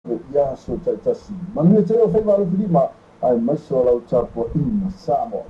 I aso taitasi. Manuia tele o faiva alofilima aemaise o lau tapuaiga Samoa.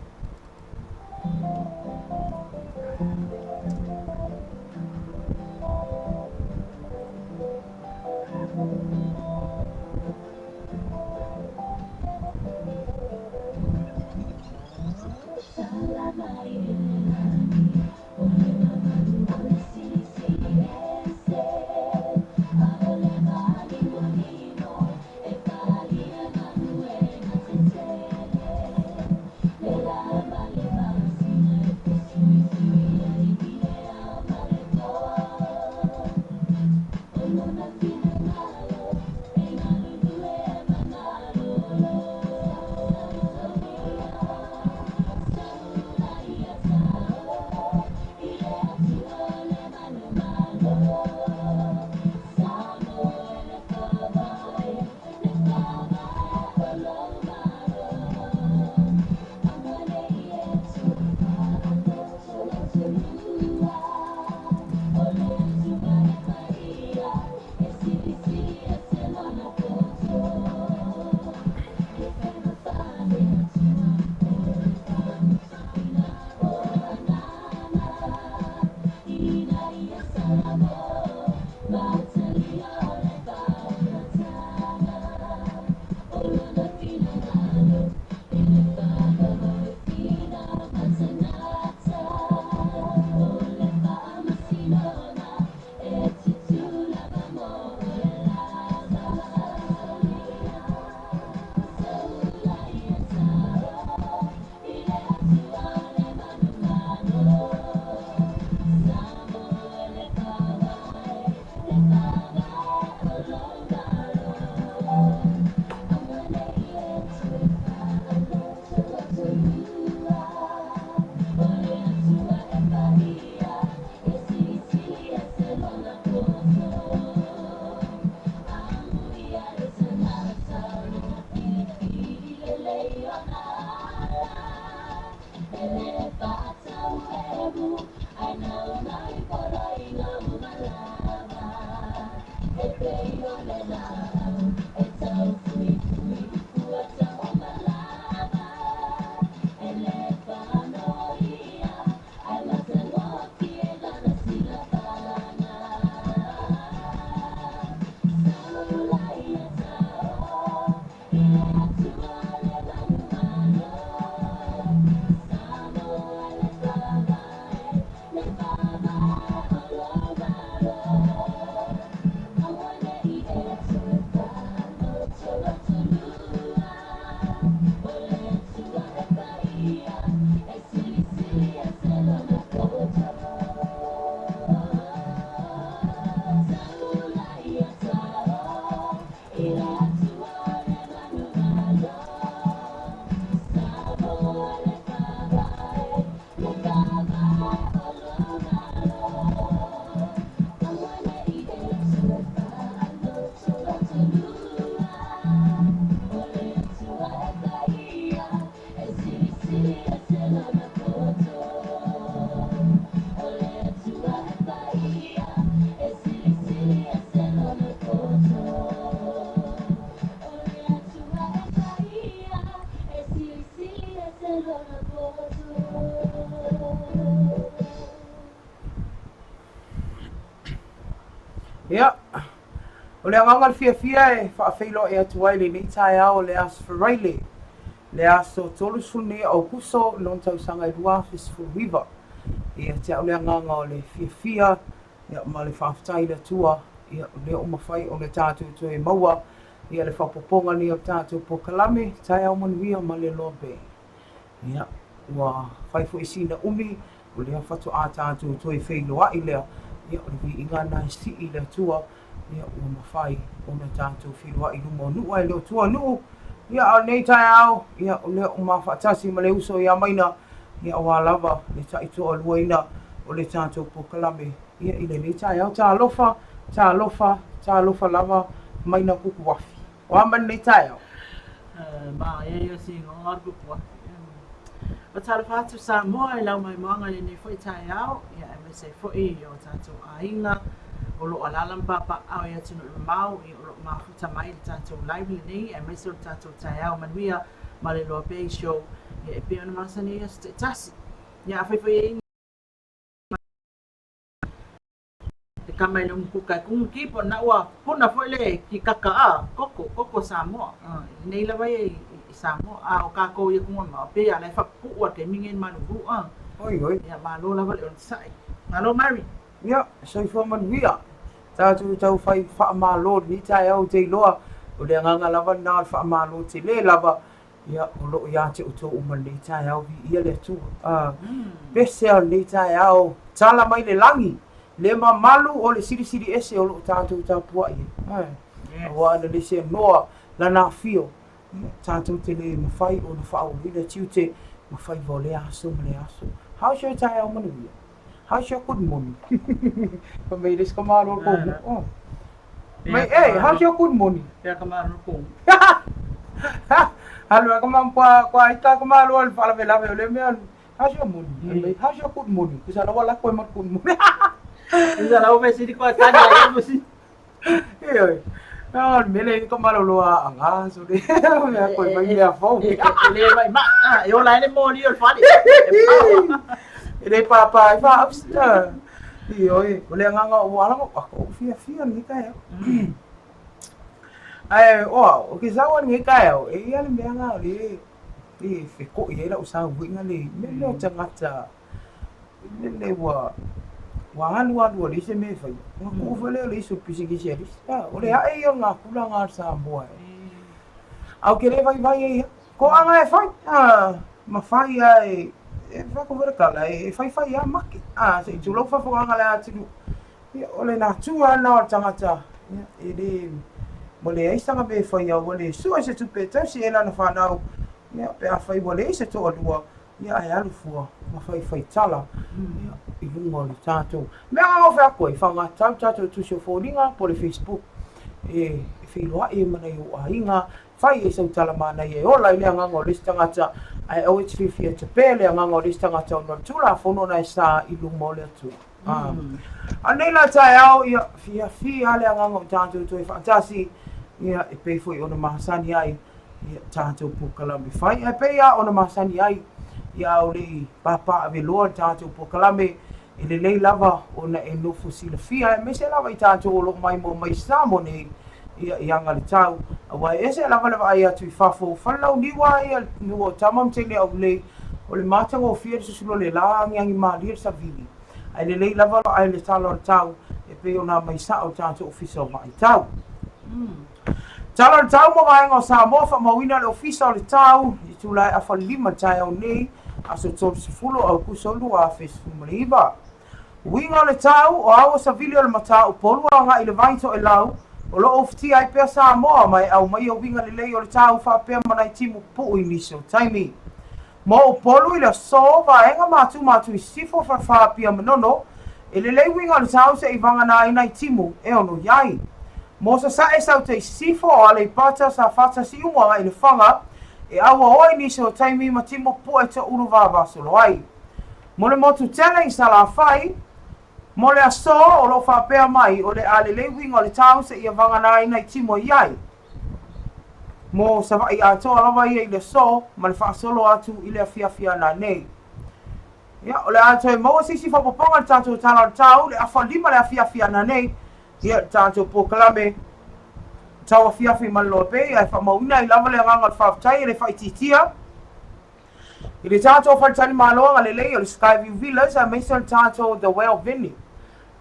Ia, o le agaga o le fiafia e faafeiloai atu ai lenei taeao o le Aso Faraile, le aso 30 o Aokuso lona tausaga e 2019. Ia te au le agaga o le fiafia ia, ma le faafetai i le Atua, ia, o lea ua mafai ona tatou toe maua ia le faaopoopoga nei o le tatou polokalame, taeao manuia ma le loa bay. Ia, ua fai foi sina umi, o lea faatoa tatou toe feiloai lea, ia, o le viiga lena e sii i le Atua, ia, ua mafai ona tatou feiloai i luma o nuu ae le o tua o nuu. Ia, a o lenei taeao, ia, o lea ua ma faatasi ma le uso ia Maina, ia, aua lava le taitoaluaina o le tatou polokalame, ia, i lenei taeao. Talofa, talofa, talofa lava Maina Kukuafi. O a mai lenei taeao? Māia ia si ingoa o le Kukuafi. Faatalofa atu Samoa i lau maimoaga i lenei foi taeao, ia aemaise ai foi o tatou aiga, o lo o alaala ma papaaao i atunuu e mamao, ia o lo o mafuta mai i le tatou live lenei aemaise o le tatou taeao manuia ma le Loa Bay Show, ia e pei ona masani ai aso taitasi. Ia afai foi e i ai ni le kama i le umukuka e kumu ki po na ua puna foi le kikaka a koko, koko Samoa. I nei lava ia i Samoa. A o kākou ia kumu ma pe ala e whapupuu a te minge malulu a. Oi oi. Ia malo lava le onosai. Malo Mary. Ia, soifua manuia. Tatou tau fai faamalo i lenei taeao ou te iloa o le agaga lava lena o le faamalo tele lava Ia, o lo o ia te outou uma i lenei taeao, viia le Atua. A, pese a lenei taeao, tala mai le lagi, le mamalu o le Silisili Ese o lo o tatou tapuai ai. Ae, aua ana le seanoa lana afio, ia, tatou te le mafai ona faaauauina tiute ma faiva o lea aso ma lea aso. How's your taeao manuia? How's your good morning? Fai mai le isi tamāloa o le kou moʻo. Mai, hey, how's your good morning? Pea ka malo kou. Alu ka mam kwa kwa ita ka malo al faalavelave o le mea how's your morning? Mm. Mai, how's your good morning? Kusa la wala koe ma good morning. Kusa la ove sini kwa tani ai musi. Ioe. Ah, le mele ka malolo a anga so le mea koe mai mea fou. E le mai ma, e ola ai le moli o le fale. E le pāpā ai wha Ioe, o le agaga o ua ala ako ou fiafia lenei taeao. Ae o au, o ke sau a lenei taeao, e ia le mea na o le e fekoʻi ai lau sau foi na le mea mea o tagata lele ua ua alu alu ua leai se mea e faia. Ona tuu foi lea o le isi o le pisinisi a le isi. O le ae ia o nā tulaga a le Samoa e. A ou te le vaivai ai ia. Koaga e fai, a, ma fai a e, e fai atu foi le tala, e faifai a make, a, se i tulou faafofogaaga le atunuu. Ia, o le natura lena o le tagata, ia, e le, ua leai sana mea e faia, ua le sue se tupe e tausi ai lana fanau, ia, pe afai ua leai se toalua, ia, ae alu fua ma faifai tala, ia, i luga o le tatou. Mea lava o fai atu ai, faaaoga tatau le tatou tusi o foliga po o le Facebook e feiloai ai ma nai ou aiga, Fai ai sau tala manaia e ola ai le agaga o le isi tagata, ae aua e te fiafia e tape le agaga o le isi tagata ona o le Tulafono na e sa i luma o le Atua. A nei la taeao, ia, fiafia le agaga o tatou toe faatasi, ia, e pei foi ona masani ai, ia, tatou polokalame fai, ae pei lava ona masani ai, ia, a o le i papaaveloa le tatou polokalame, e lelei lava ona e nofo silafia, aemaise lava i tatou o lo o maimoa mai i Samoa nei, ia, i aga le tau, aua e ese lava le vaai atu i fafo, falelauniu lava ia le nuu o tama ma teine aulelei, o le matagofie le susulu o le la agiagi malie le savili, ae lelei lava ae le tala o le tau e pei ona aumai sao i tatou ofisa o vaai tau. Tala o le tau mo vaega o Samoa, faamauina le Ofisa o le Tau i itula e afa lima i le taeao nei, aso 30 Aukuso 2019. Uiga o le tau, o aua savili o le matā-Upolu agai i le vai Toelau, o lo o ufitia ai pea Samoa ma e aumaia uiga lelei o le tau faapea ma nai timu pupuu i nisi o taimi. Mo Upolu i le aso, vaega matu matu i sisifo Falefa Apia Manono, e lelei uiga o le tau seʻi vagana ai nai timu e ono i ai. Mo Sasae Saute i sisifo o Aleipata Safata Siumu agai i Lefaga, e auaoa i nisi o taimi ma timu pupuu e toʻulu vavasolo ai. Mo le motu tele i Salafai, mo le aso o lo o faapea mai o le a lelei uiga o le tau seia vagana ai nai timu e i ai. Mo Savaii atoa lava ia i le aso ma le faasolo atu i le afiafi a nanei. Ia, o le a toe maua se isi faaopoopoga i le tatou tala o le tau, le afa lima le afiafi a nanei, ia, le tatou polokalame tau afiafi ma le Loa Bay, ae faamauina ai lava le agaga o le faafetai e le faaitiitia. I le tatou faletalimalo agalelei o le Skyview Villas aemaise o le tatou The Well Venue.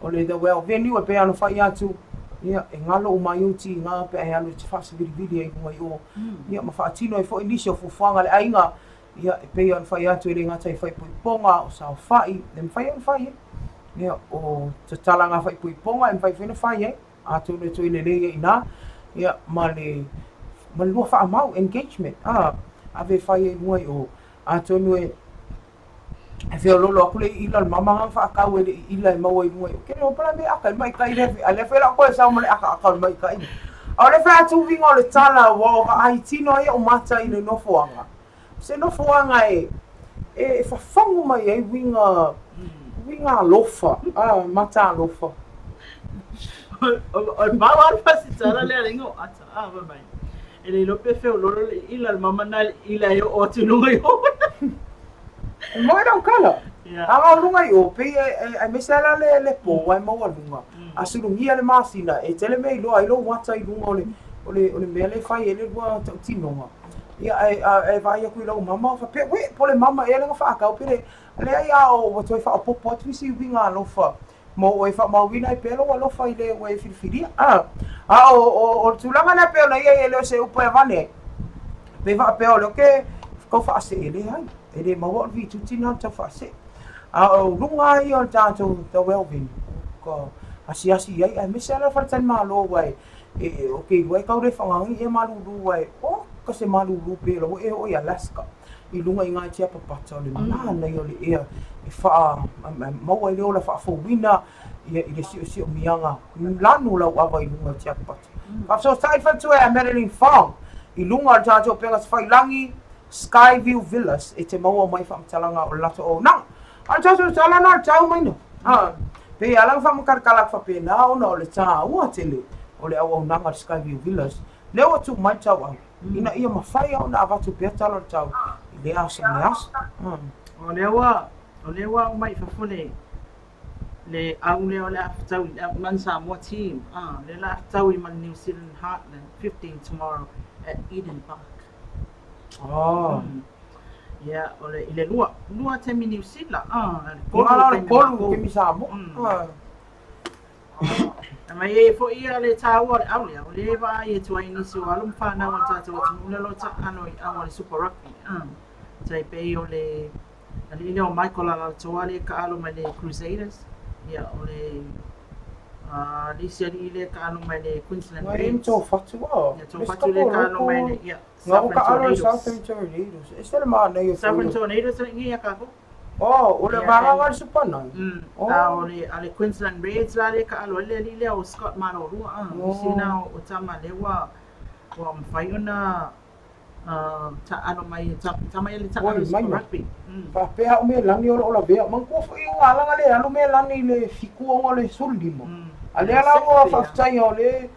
O le The Well Venue e pei ona fai atu, ia, e galo uma ai ou tiga pe a e alu e te faasavilivili ai i luga i o, ia, ma faatino ai foi nisi o fuafuaga a le aiga, ia, e pei ona fai atu e le gata i faaipoipoga, o saofai, e mafai ona fai ai. Ia, o tatalaga faaipoipoga e mafai foi ona fai ai. Atonu e toe lelei ai i ina, ia, ma le, ma le lua faamau, engagement, a, ave e fai ai i luga i o. Atonu e, e feoloolo atu le iila o le mama na faatau e le iila e maua i luga i o. Kele o pala me aka i maikaʻi le a lea foi la koe sau ma le akaaka o le maikaʻi. A o le fai atu uiga o le tala ua o vaai tino ai ou mata i le nofoaga. Se nofoaga e e fafagu mai ai uiga uiga alofa, a, mata alofa. O le pau lava le fasitala lea le igoa o ata, a, fai mai. E le iloa pe feoloolo le ila le mama na le ila e oo atu i luga i o. E moe lau tala. A o luga i o, pei aemaise lava la le, le pō ai maualuga. A sulugia le masina, e tele mea iloa ai lou ata i luga o le, o le, o le mea lea e fai ai le lua tautinoga. Ia, ae, ae vaai atu i lau mama, faapea, uē, po o le mama ea lea na faatau pe le, leai a o ua toe faaopoopo atu isi uiga alofa mo oe e faamauina ai pea lou alofa i le ua e filifilia. A, a o, o, o le tulaga lea pei ona i ai e le o se upu e avane ai, pe faapea o lea ou te tau faasee, leai, e le maua o le vituti lena o le tau faasee. A o luga lava ia o le tatou taueauveni, ka asiasi i ai, aemaise lava le faletalimalo aua e, e, ou te iloa e tau le faagaga ia malulu aua e, oka se malulu pei o la ua e oo i Alaska. i luga i ngā tiapapata o le manaia o le ea e wha maua ai le ola faafouina ia i le siosiomiaga lanu lau ava i luga o tiapapata. Faafesootai faletua ia Madeline Fong i luga o le tatou upega tafailangi Skyview Villas e te maua mai faamatalaga o le latou auaunaga. A o le tatou tala na o le tau mai na. A, pei e ala ona faamatalatala atu faapena ona o le taua tele o le auaunaga o le Skyview Villas lea ua tuu mai le tauau. Ina ia mafai ona avatu pea tala o le tau i lea aso ma lea aso. O lea ua, o lea ua aumai i fafo le, le au lea o le a fetaui, le Outland Samoa team, ah, lea o le a fetaui ma le New Zealand Heartland 15 tomorrow at Eden Park. Oh. Ia, o le, i le lua, lua taimi Niu Sila, ah, le tolu taimi Samoa. Ah. A mai ai foi ia le taua o le au lea, o lea e vaai atu ai nisi o alo ma fanau a le tatou atunuu le lo taalo i au a le Super Rugby. Tai pei o le alii lea o Michael Alaalatoa lea e taalo mai le Crusaders, ia o le le isi alii lea e taalo mai le Queensland Reds. Ia Toafatu lea e taalo mai le ia Southern Tornadoes. Southern Tornadoes. E se le manaia foi. Southern Tornadoes e ia kākou. Oh, o le vaega a le Super Nine. Oh. A o le, a le Queensland Reds la lea taalo ai le alii lea o Scott Malolua. Ah, oh. Nisi na o tama lea ua, ua mafai ona taalo mai, tama ia le taalo i Super Rugby. Faapea au Melani o lo o lavea. Manatua foi i ngā alaga le alu Melani i le 7 ona o le 15. A lea la ua faafetaia o le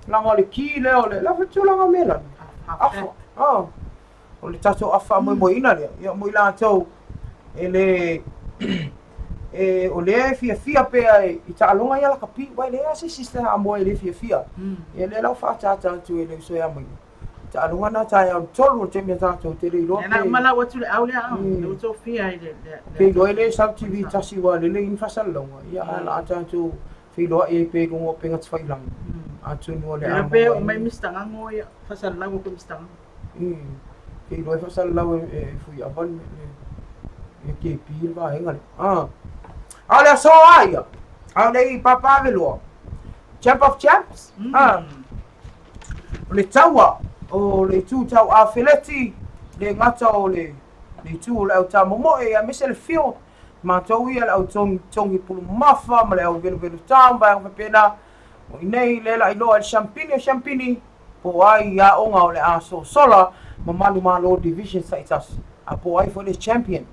laga o le ki lea o le la foi tulaga Melani. Afa. Ah. O le tatou afa faamoemoeina lea, ia mo i latou e le e, o lea e fiafia pea i taaloga ia lakapi, aua e leai lava se isi Samoa e le fiafia. Ia lea la ua faaataata atu e le uso ia Maina. Taaloga na taeao le 3 o le taimi a tatou te le iloa pe... Lea la ua atu le au lea, lea ua tofia i le... Pe iloa e le sau TV tasi aua lelei ni faasalalauga, ia ae o le a tatou feiloai ai pea i luga o upega tafailagi, atonu o le a maua ai. Pe oo mai Mister Gago ia, faasalalau atu Mister Gago. Ke iloa e faasalalau e Fuiava le le KP le vaega lea. Ah. A o le aso a ia, a o le i Pāpāveloa, Champ of Champs, ah. O le taua o le itu tau afeleti, le gata o le le itu o le au tāmomoe, aemaise le field, matou ia le au togi pulumafa ma le au veluvelu tau ma vaega faapena. O i nei le la iloa i le siampini o siampini, po o ai i aoga o le a sosola ma manumalo Divisions taitasi, a po o ai foi le champion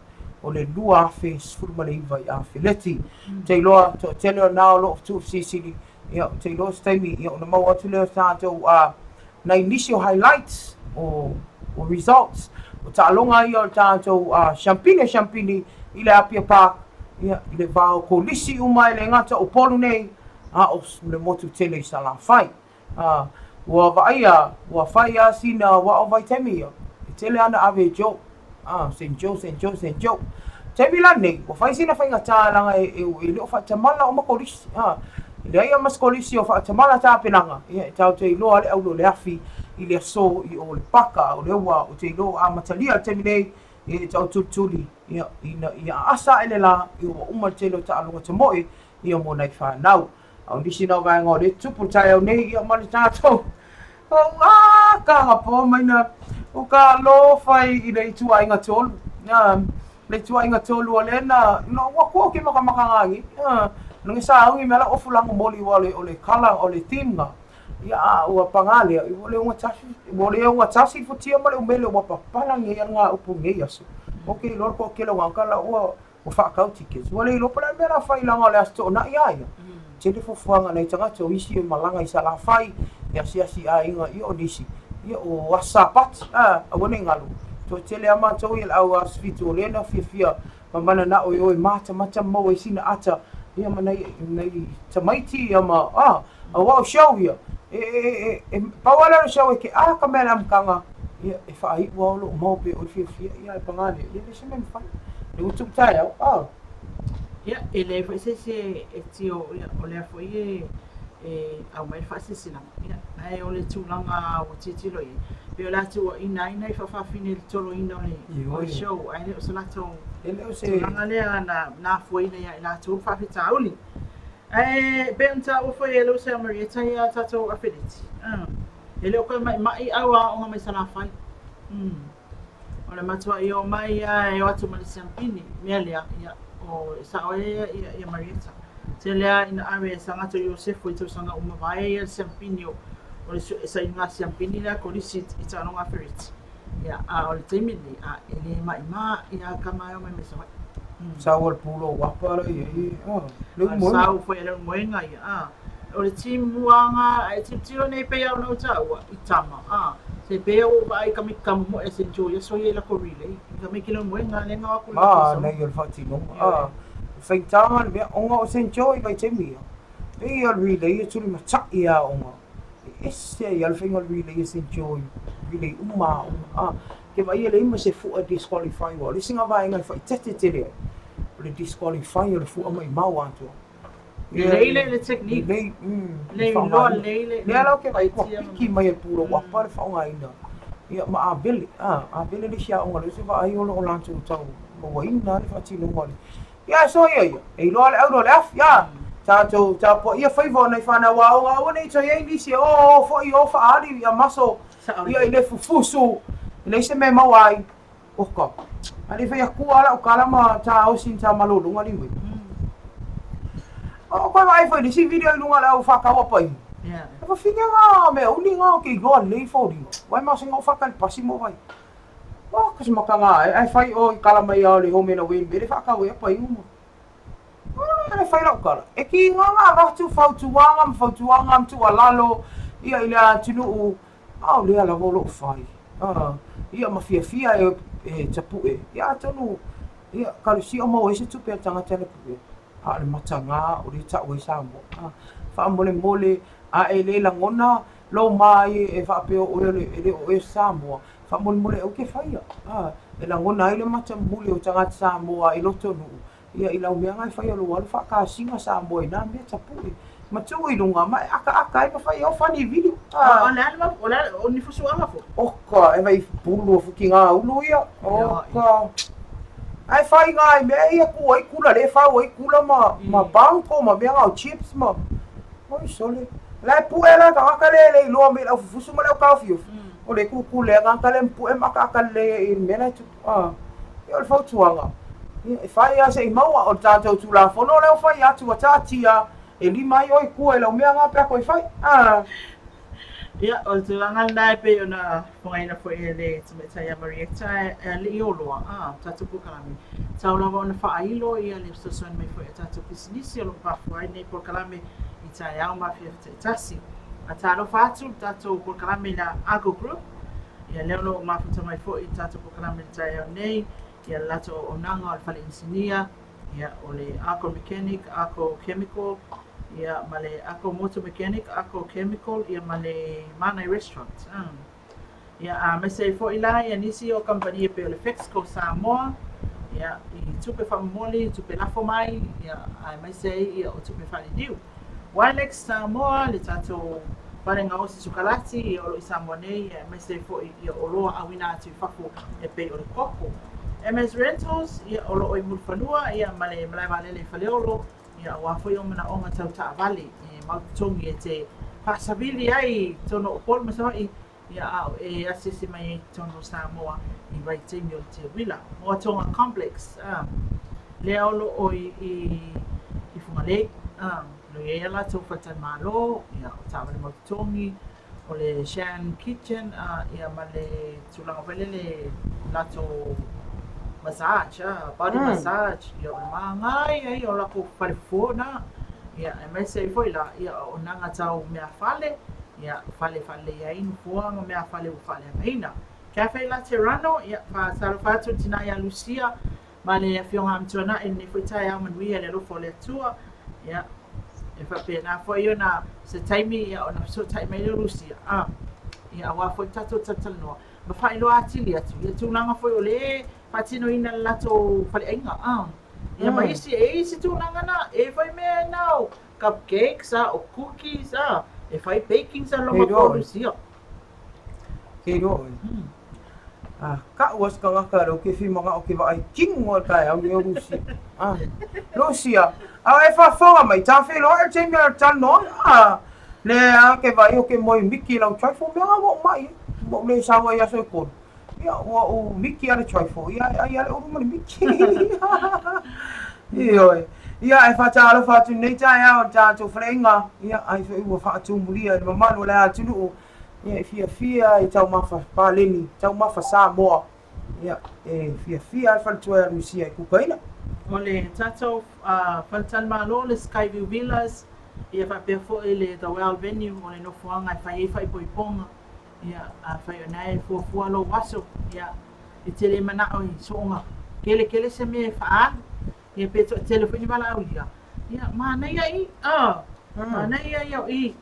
o le 2019 i Afeleti. Ou te iloa toatele o na o lo o tuufesilisili, ia ou te iloa se taimi ia ona maua atu lea o tatou a nai nisi o highlights o o results o taaloga ia o le tatou a siampini o siampini i le Apia Park ia i le va o Kolisi uma e le gata o Upolu nei a o le motu tele i Salafai. A, ua vaaia, ua fai lava sina aua o vaitaimi ia, e tele ana ave e Joe. A, Saint Joe, Saint Joe, Saint Joe. Taimi la nei, ua fai sina faigata leaga e, e, e le o faatamala uma kolisi. A, e leai lava ma se kolisi o faatamala tapenaga, ia e tatou te iloa le aulo o le afi i le aso i o le paka, o lea ua, ou te iloa ua amatalia i le taimi nei, ia e tautulituli, ia, ina ia aasa ae le la, ia ua uma le tele o taaloga tamoe, ia mo nai fanau. A o nisi na vaega o lea tupu le taeao nei ia ma le tatou Auā ka hapō mai na o ka alofa i le ituaiga tolu. Le ituaiga tolu o lea na no ua kua ke makamaka ngā ngi. No nge sa ungi me la ofu lango moli ua le o le kala o le theme nga. Ia a ua pangā lea ua le unga tasi ua le unga tasi futia ma le umele ua papala nge ia ngā upu nge aso. Ok loa ko kele wangka la ua Ua faatau tickets. Ua le iloa po o le a le mea la fai leaga o le Aso Toonai a ia. Tele fuafuaga a nai tagata, o isi e malaga i Salafai, e asiasi i aiga, ia o nisi, ia o aso Sapati, a, aua ne i galo, toatele lava matou ia le au aso 7 o lea na fiafia ma mananao e o e matamata ma maua ai sina ata, ia ma nai, nai tamaiti, ia ma, a, aua o show ia, e, e, e, e, pau lava lea o le show e keʻa ka mea i le amataga, ia, e faaiu lava o lo o maua pea i oe le fiafia, ia ae paga lea, ia e leai se mea e mafai, lea ua tuu taeao, a. Ia, e leai foi se isi e tio, ia, o lea foi e, e aumai le faasilasilaga, ia, ae o le tulaga ua tilotilo i ai, pei o le a tuuaina ai nai faafafine i le toloina o le, o le show, ae le o se latou E le o se... tulaga lea na, na afuaina ia i latou le faafitauli. Ae pei ona taua foi e lou Sea Marietta ia tatou afeleti, e le o toe maimai au aoga mai Salafai. O le matuai omai lava e o atu ma le siampini, mea lea, ia, o, e sao ai ia, ia, ia Marietta. Tele lava ina ave e Sagato Iosefo i tausaga ua mavae ia le siampini o, o le sailiga siampini lea a Kolisi i taaloga afereti. Ia, a o le taimi lenei, a, e le maima ia tama e omai mai Savaii. Sau o le pulo uapa la i ai, a, le umoega. Sau foi a le umoega ia, a. O le team muaga a e tilotilo nei pei a ona ou taua i tama, a, se pei a ua ou vaai i ka miki kamomoe a Saint Joe i aso ia i lako relay, i ka miki lemoega lea na o atu i lako Ma, nei o le faatinoga, a, e faigata le mea, ona o Saint Joe i vaitaimi ia, pei o le relay e tulimatai a aoga, e ese ai lava le faiga o le relay a Saint Joe i relay uma a aoga, a, ke vaai e leai ma se fua e disqualify aua o le isi na vaega e faaeteete tele ai, o le disqualify o le fua maimau atoa. Lelei le le technique. Lelei, Lelei loa lelei le. Lea la ou te vaai ua piki mai e le pulou apa le faaaogaina ia ma Avele, a, Avele le isi aoga lea ou te vaai o lo o latou tau mauaina le faatinoga o le. Ia ae soia ia, e iloa le auro o le afi, a, tatou tapuaia faiva o nai fanau aoga aua ne i toe i ai nisi e o o foi o faaali ia maso ia i le fufusu, e leai se mea e maua ai. Oka. A le fai atu a lau tala ma taosi ni ta malologa li mai. O koe vaai foi i le isi video i luga o le au whakau a painu. E whawhine ngā mea uni ngā o ke iloa lelei foliga. Wai masina o whakali pasi mo vai. Oh, kasi maka ngā e, ai whai o i kala mai ao le home na wen mele whakau e a painu mo. Ora le whai lau kala. E ki ngā ngā wahtu whautuanga ma whautuanga ma tualalo ia i le atunuu A o lea lava o loo fai, a, ia ma fiafia e, e tapue, ia atonu, ia, kalosia o maua ai se tupe a le tagata le pue, a o le matagā o lea tau ai Samoa, a, faamolemole, a e le lagona lou ma ai e faapea o oe o le, e le o oe o se Samoa, faamolemole aua e te faia, a, e lagona ai le matamuli o tagata Samoa i lotonuu, Ia i lau mea na e fai o lou alu faakasiga Samoa i na mea tapue ma tuu i luga ma e akaaka ai ma fai au funny video. Ah. O le a le o le a o ni fusuaga foi. Oka e vai pulu o fuki ngā ulu ia. Oka. Ai fai ngā i mea ia ku ai kula le fau ai kula ma ma banko ma mea ngā o chips ma. Oi sole. La e pue la tagata le le iloa mai lau fufusu ma le au kaofiofi. O le kukule a tagata le ma pue ma akaaka lelei i le mea la e tupu. A, ia o le fautuaga, ia, e whai lava se i maua, o le tātou Tulafono lea ua whai atu ua tātia, e lima ai oe i kua i lau mea ngā pea koe i whai. A. Ia, o le tulaga lena e pei ona fogaina foi e le tamaitai ia Marietta e alii oloa, a, tatou polokalame. Tau lava ona faailo ia le fesoasoani mai foi a tatou pisinisi o lo o mafua ai lenei polokalame i taeao ma afiafi taitasi. A talofa atu le tatou polokalame i la Argo Group, Ia lea o lo o mafuta mai foi i le tatou polokalame i le taeao nei, ia le latou auaunaga o le fale inisinia, ia o le Arco Mechanic, Arco Chemical, ia ma le Arco Motor Mechanic, Arco Chemical, ia ma le Manai Restaurant. Ia aemaise ai foi la ia nisi o kamupani e pei o le Fexco Samoa, ia i tupe faamomoli, tupe lafo mai, ia aemaise ai ia o tupe faaliliu. Wilex Samoa, le tatou fale gaosi sukalati ia o lo o i Samoa nei, ia aemaise ai foi ia oloa auina atu i fafo e pei o le koko. MS Rentals, ia o lo o i Mulifanua ia ma le malae vaalele i Faleolo, ia aua foi ou manaoga tau taavale e mau totogi e te faasavili ai i totonu o Upolu ma Savaii, Ia a o e asiasi mai ai i totonu o Samoa i vaitaimi o le teuila. Moa Tonga Complex, a, lea o lo o i, i, i Fugalei, a, lo i ai a latou faletalimalo, ia, o taavale mau totogi, o le Shan Kitchen, a, ia ma le tulaga foi lele latou massage, a, body massage, ia o le manaia ia o lakou fale fofo na. Ia, aemaise ai foi la, ia, o auaunaga tau meafale, ia, fale e faaleleia ai nofoa ma meafale ua faaleagaina. Cafe Laterano, ia, faatalofa atu i le tina ia Lucia ma le Afioga Amituanai i lenei foi taeao manuia i le alofa o le Atua. Ia, e faapena foi ona se taimi ia ona fesootai mai lea o Lucia, a, ia, aua foi le tatou talatalanoa ma faailoa atili atu ia tulaga foi o lea e faatinoina le latou faleaiga, a. Ia ma isi, e i ai isi tulaga na, e i ai foi mea na o cupcakes a, o cookies a, e fai baking sa loma po Lucia. Ke iloa oe. A, ka'u a se tagata lea ou te fia mana'o ou te vaai tino i le taeao lenei o Lucia. A, Lucia, a o e faafofoga mai, ta feiloai i le taimi a talanoa, a, lea a ke vaai ou te moe miki i lau trifle, mea na ua ou ma'i ai, ua ou le sau ai i aso e tolu. Ia, ua ou miki a le trifle, ia e ai a le ulu ma le miki. Ioe. Ia, e faatalofa atu i lenei taeao i le tatou faleaiga, ia, ai foi ua faatumulia i le mamalu o le atunuu, ia, e fiafia i taumafa paleni, taumafa Samoa, ia, e fiafia lava le faletua ia Lucia e kukaina. O le tatou faletalimalo, le Skyview Villas, ia faapea foi le The Well Venue, o le nofoaga e fai ai faaipoipoga, Ia, afai o na e fuafua lou aso, ia, e te le manao i sooga keletele se mea e faaalu, ia pe toatele foi ni valaaulia, ia, manaia i, ah, manaia ia o i,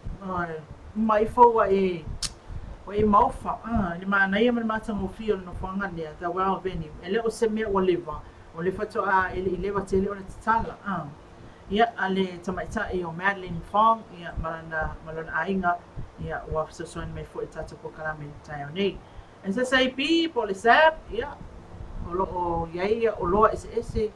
uma ifo ua e, ua e maofa, ah, i le manaia ma le matagofie o le nofoaga lea, the well venue, e le o se mea ua leva, o lea faatoa e le i leva tele ona tatala, ah. Ia, a le tamaitai o Madeline Fong, ia, ma lana, ma lona aiga, ia, ua fesoasoani mai foi i le tatou polokalame i le taeao nei. SSAB po o le SAB, ia, o lo o i ai ia oloa eseese,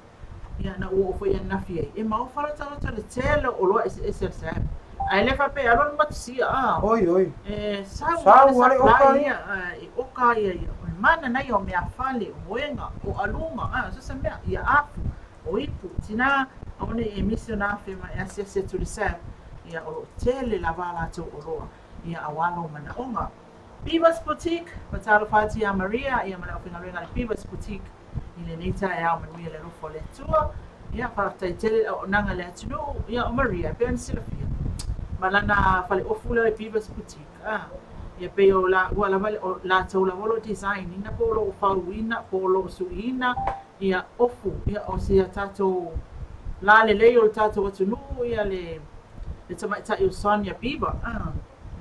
ia, na ou oo foi ananafi ai, e maofa lota loto i le tele o oloa eseese a le SAB. Ae le faapea e alu alu matusia, a. Oi, oi. E sau lava le supply ia, e oka ia, ia, o le mananaia o meafale, o moega, o aluga, a, so se mea, ia afu. O ipu, tina, aua ne i e misi ona afe ma e asiasi atu i le SAB, ia o lo o tele lava a latou oloa, ia aua lou manaoga. Beaver's Boutique, Faatalofa atu ia Maria, ia ma le aufaigaluega a le Beaver's Boutique i lenei taeao manuia le alofa o le Atua. Ia, faafetai tele i le auaunaga i le atunuu, ia o Maria e pei ona silafia ma lana faleofu lea o le Beaver's Boutique, a, ia pei o laua lava, o latou lava o lo o design ina po o lo o fauina po o lo o suiina ia ofu, ia o si a tatou la lelei o le tatou atunuu ia le le tamaitai o Sonia Beaver a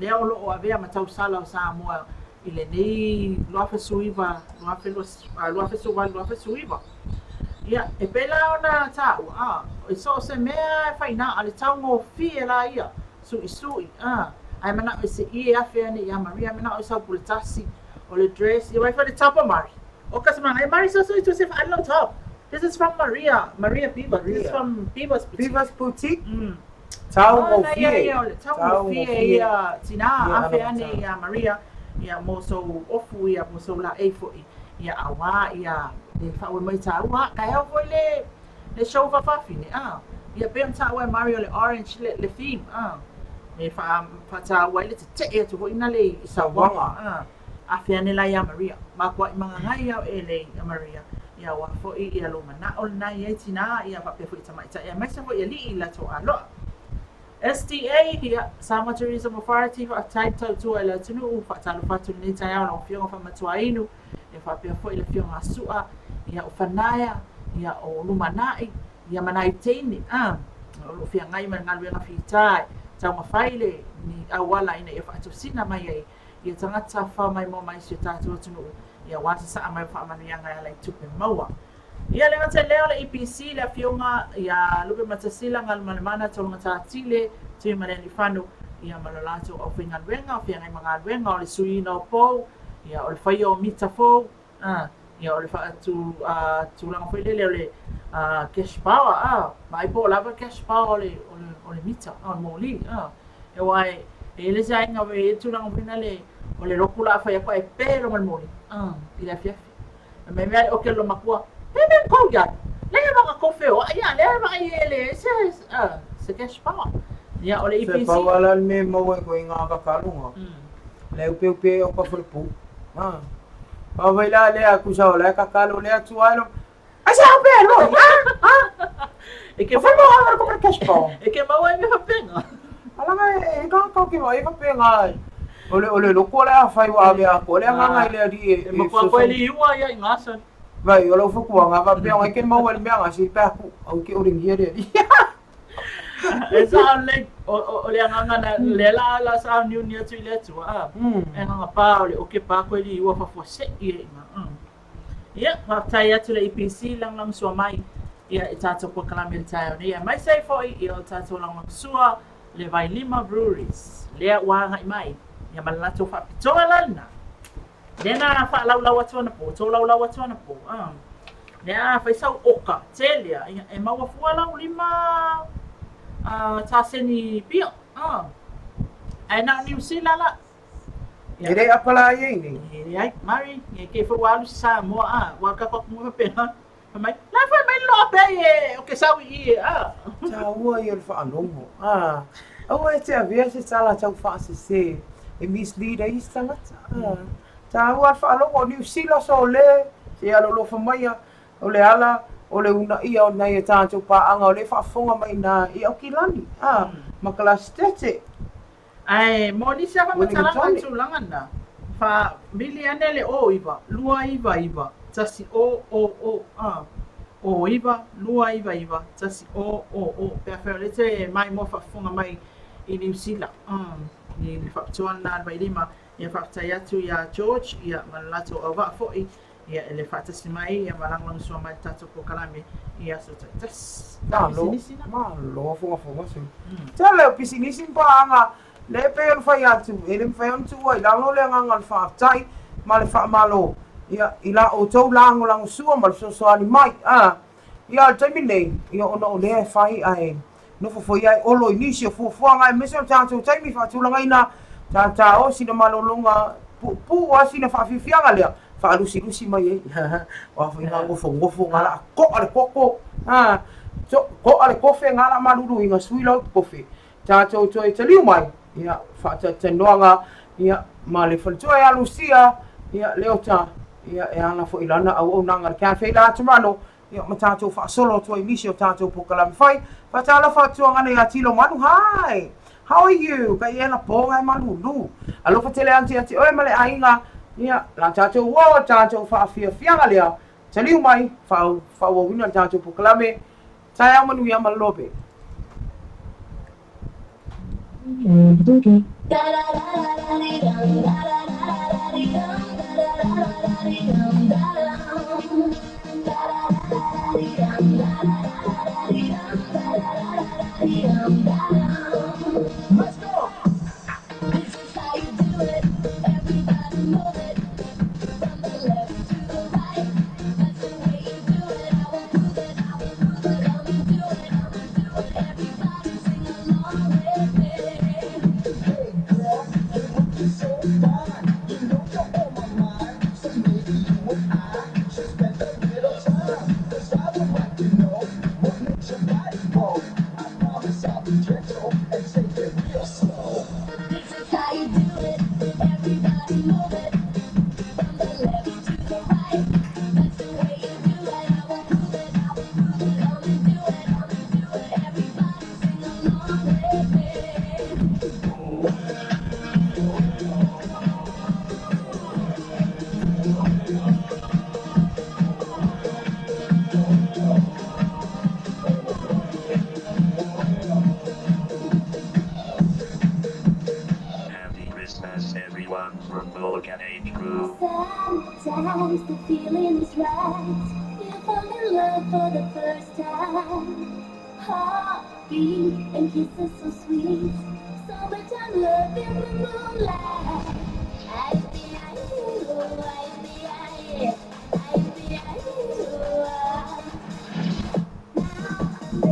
lea o lo o avea ma tausala o Samoa i lenei 2019 2018 2019. Ia e pei la ona taua a e so o se mea e fai na a le taugofie la ia suisui a ae manao e se ie afe ane ia Maria manao e sau pule tasi o le dress ia vai foi le top o Mari O ka semanga e Mari so so itu se fa no top. This is from Maria, Maria Beaver. This is from Beaver's Boutique. Beaver's Boutique. Taugofie. Taugofie ia tina afe ane ia Maria ia mo sou ofu ia mo sou laei foi ia aua ia le faamoemoe mai taua taeao foi le le show faafafine a ia pei ona taua e Mario le orange le le theme a e faa faataua ai le tetee atu foi na le i sauaga a Afe ane la iā Maria. Makuaʻi magagai au e lei a Maria, ia ua foʻi ia lou manaʻo lena i ai tinā, ia faapea foʻi tamaitai aemaise foʻi aliʻi i latou aloa. STA, ia, Samoa Tourism Authority, faafetai le tautua i le atunuu, faatalofa atu i lenei taeao lau Afioga Faamatuainu, ia faapea foʻi le Afioga a Su'a, ia o Fanaea, ia o Lumanai, ia ma nai teine, a, o lo o feagai ma le galuega fita e taumafai le ni auala ina ia faatosina mai ai ia tagata tafafao maimoa mai si o tatou atunuu, ia aua le sasaa mai o faamanuiaga e ala i tupe maua. Ia le gata i lea o le EPC, le Afioga ia Lupematasila Galumalemana Tologata Tile, Tuimalealiifano, ia ma lo latou aufaigaluega, o feagai ma galuega o le suiina o pou, ia o le faia o mita fou, A, ia o le faatu, a, tulaga foi lele o le a, cash power, a, vaai po o lava le cash power o le, o le, o le mita, a, o le moli, a. Aua e, e i ai le isi aiga e i ai le tulaga foi lale o le loku la a fai atu ae pe loa ma le moli, a, i le afiafi. Fai mai mea le oke o le loomatua, Pe mea kou iai, lea e vaka kou feoai a, lea e vaai e leai se, a, se cash power. Ia, o le Se EPC. pau a la le mea e maua ai koe i ngā kakaloga, le upeupe ai o ka falepu. A. Pau vai la lea kusa o la e kakalo lea tua ai lo. Ai se au pe lo. Ha? Ha? E ke O whai mau ana ko cash po. E ke maua ai mea faapena. Alaga e ka ka ke mai faapena. O le o le loko le a fai wa ave a ko le agaga i le alii e E matua koe li iua ia i ngā san. Vai, o lau whakuanga, va pea ngai ke maua le mea ngā si pea ku, au ke oringia le alii. E sa le o le agaga na le la la sa niu ni atu i le Atua a. E agaga pa o le oke pa koe li iua fafuasei e i ngā. Ia, faafetai atu le EPC lagolagosua mai ia i tatou polokalame i le taeao nei, aemaise ai foi ia o tatou lagolagosua le Vailima Breweries, lea ua agai mai ia ma le latou faapitoa la lena. Lea na faalaulau atu anapo, tolaulau atu anapo, a. Lea a fai sau oka tele a, ia e maua fua lau lima a taseni pia, a. Ae na o Niu Sila la. E le apala ai ai nei. E leai, mari, e ke foi ua alu se Samoa a, ua ka koku mo faapena. Fai mai, la foi mai loa pea i e o ke sau i i e a. Taua ia o le faalogo a. Aua e te avea se tala tau faasese e mislead ai isi tagata a. Taua le faalogo o Niu Sila so le, se alolofa maia, o le ala o le unaia o nai a tatou paaga o lea e faafofoga mai ina i Aukilani a, ma Kalasitete. Ae mo nisi lava faamatalaga i tulaga na, faamili ane le o 9 299 1 o o o a o 9 299 1 o o o pe afai o lea te maimoa faafofoga mai i Niu Sila i le faapitoa lena a le Vailima. Ia faafetai atu iā George ia ma le latou auvaa foi ia e le faatasi mai ia ma lagolagosua mai le tatou polokalame i aso taitasi. Malo, malo fogafoga sui. Tele o pisinisi ma paaga le pei ona fai atu, e le mafai ona tuua i lalo le agaga o le faafetai ma le faamalo ia i la outou lagolagosua ma le fesoasoani mai. A, ia o le taimi lenei, ia ona o lea e fai ae Nofo foi ai Olo i nisi o fuafuaga aemaise o le tatou taimi faatulagaina tatao sina malologa puupuu a sina faafiafiaga lea faalusilusi mai ai o a foi ngā ngofongofo ngā laa ko'a le koko ha ko'a le kofe ngā laa maluluina sui lau kofe tatou toe taliu mai ia faatalitanoaga ia ma le faletua ia Lucia ia Leota ia e ala foi lana auaunaga le Cafe La Toronto Ia, ma tatou faasolo atu ai nisi o tatou polokalame fai. Faatalofa atu agana ia Tilo Manu, Hi! How are you? Kai ela po ngai malulu. Alofa tele atu ia te oe ma le aiga. Ia, la tatou ua o tatou faafiafiaga lea. Taliu mai, faaauauina le tatou polokalame. Taeao manuia ma le lobe. Sometimes the feeling is right. You fall in love for the first time. Heartbeat and kisses so sweet. Summertime love in the moonlight. I be I oh, I be I I be I oh. Now the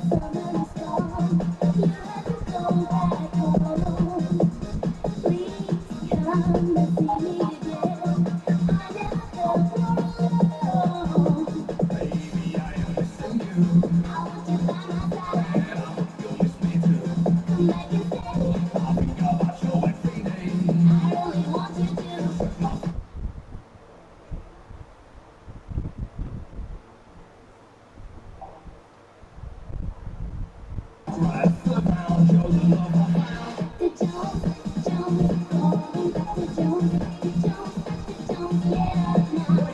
summer is gone. You have to go back home. Please come and see me again. I never felt more alone. I want you by my side. Come back and stay. I really want you to. Jones, Dr. Jones, get up now.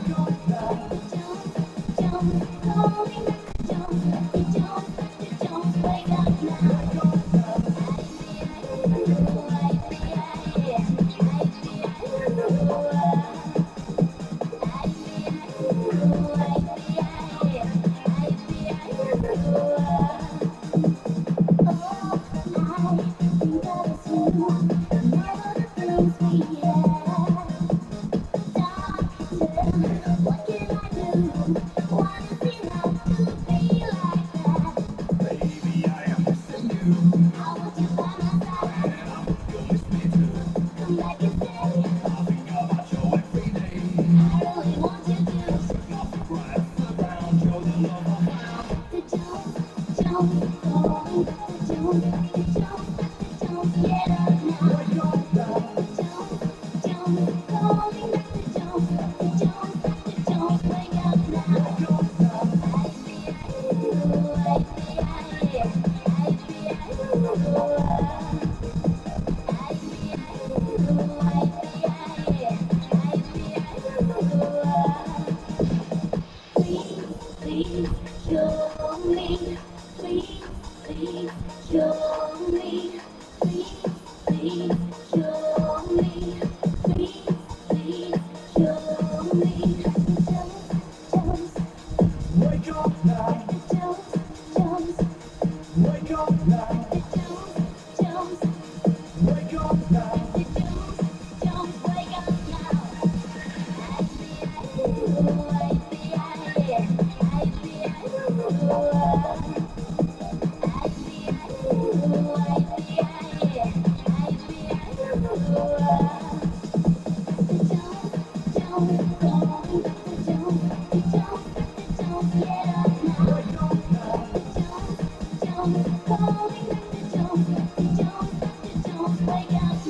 Dr. Jones, Dr. Jones, calling Dr. Jones, Dr. Jones, Dr. Jones, wake up now. What can I do? Why does it have to be like that? Baby, I am missing you. I want you by my side. And I hope you'll miss me too. Come back and stay. I think about you every day. I really want you to. Shook off the right off the ground. You're the love I found. Dr. Jones, Jones, calling Dr. Jones, Dr. Jones, Dr. Jones, get up now. Wake up now. Dr. Jones, Jones, calling Dr. Jones, Dr. Jones, Dr. Jones, wake up now. Wake up now. Please, please show me. Please, please show me. Please, please show me. Please, please show me. Jones, Jones, Wake up now. Dr. Jones, Jones, Wake up now. Dr. Jones, Jones, Wake up now. Dr. Jones, Jones, wake up now. Wake up now. Wake up now.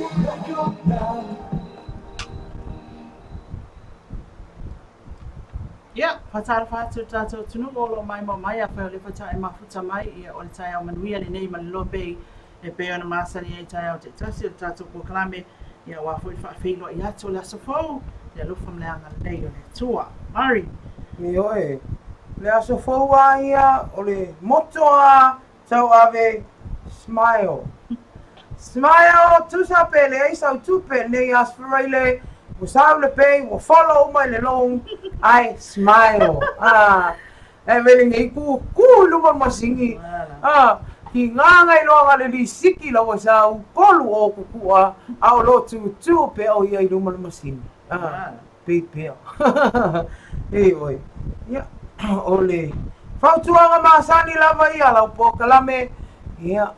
Wake up now. Ia, faatalofa atu i le tatou atunuu o lo o maimoa mai, afai o lea foi tae mafuta mai, ia o le taeao manuia lenei ma le Lopei e pei ona masani ai taeao taitasi o le tatou polokalame, ia aua foi le faafeiloai atu o le aso fou, le alofa ma le agalelei o le Atua. Mari. Ioe, o le aso fou a ia, o le motto a tauave, Smile. Smile, tusa pe leai sau tupe lenei Aso Faraile, ua sau le pay, ua follow uma i le loan, ae smile. Ah, e vele nei ku, ku i luma o le masini. Ah, ki ngā iloa le lisiki la ua sau kolu o kukua, a o lo tūtū pea o ia i luma o le masini. Ah, pei pea. Ioe. Ia, o le fautuaga masani lava ia lau polokalame, ia,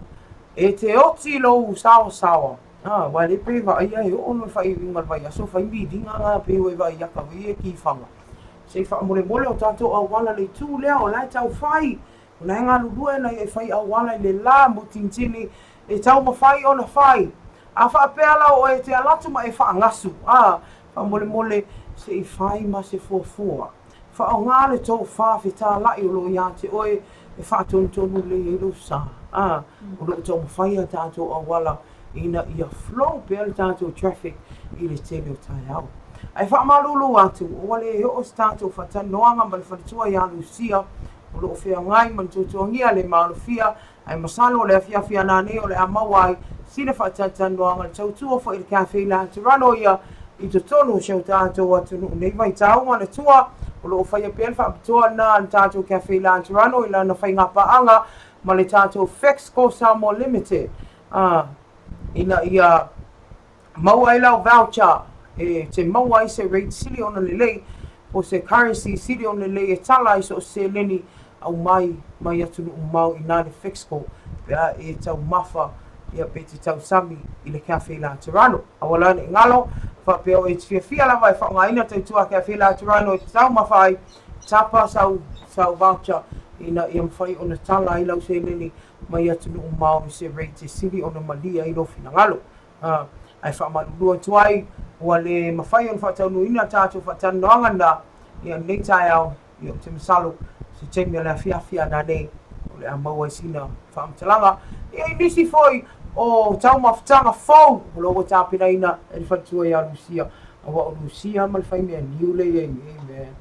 E te oti lou saosaoa, ā, aua e le pei vaaia e oo no le faaiuiuga o le vaiaso, fai miliga ngā pei ua e vaai aka wei e ki whanga. Se i faamolemole o tātou auala le itu lea o la e tau whai, o la e galulue nai e whai auala i le la mutinitini e taumawhai ona whai. A faapea la o oe e te alatu ma e whaangasu, ā, faamolemole se i whai ma se fuafua. Whaonga le tō whawhetālaʻi o lo iā te oe e whaatonutonu lelei ai lou sa, ā, o loo taumawhai a tātou auala ina ia flow pea le tātou traffic i le tele o taeao. Ae faamalulu atu, ua le oo se tātou whatalinoaga ma le faletua iā Lusia, o loo feagai ma le tuatuagia le malofia, ae masalo o le afiafi ana nei o le a maua ai sina faatalitalinoaga le tautua foi i le Cafe Laterano ia i totonu o si o tatou atunuu nei vaitau ana tua o loo faia pea le faapitoa lena a le tatou Cafe Laterano i lana faigapaaga ma le tatou Fexco Samoa Limited a ina ia maua ai lau voucher e te maua ai se rate sili ona lelei po se currency sili ona lelei e tala ai so o se seleni aumai mai atunuu mamao inā le Fexco pe a e taumafa ia pe te tausami i le Cafe Laterano. Aua la ne i ngalo, faapea oe e te fiafia lava e faaaogaina tautua Cafe Laterano e te taumafa ai, tapa sau sau voucher ina ia mafai ona tala ai lau seleni mai atunuu mamao i se rate e sili ona malie ai lou finagalo. Ā, ae faamalulu atu ai, ua le mafai ona faataunuuina tatou faatalanoaga na ia lenei taeao, ia ou te masalo se taimi o le afiafi a nanei o le a maua ai sina faamatalaga ia i nisi foi o taumafataga fou o lo o ua tapenaina e le faletua ia Lusia. Aua o Lusia ma le faimea niu lea i ai nei man.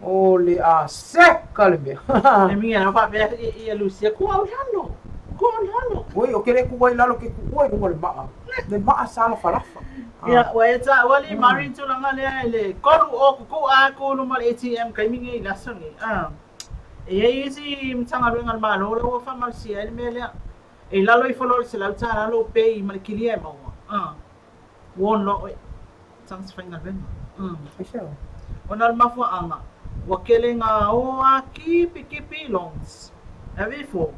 O le a seka le mea. E minga na faapea ia Lusia, ku au lalo, ku au lalo. Oi, o ke le ku ai lalo ke ku ua i luga o le maa. Le maa sa lafalafa. Ia, ua e taua li mari tulaga lea i le kolu o kuku a ku luma le ATM kaimi nei i le aso nei. E i ai isi Matagaluega a le Malo la ua faamalosia ai le mea lea. E i lalo ifo loa o le $100 lou pay ma le kilia e maua. Warn loa oe, tagata faigaluega. Aisea? Ona o le mafuaaga, ua kele ngā o a kipi kipi loans. E ave ifo,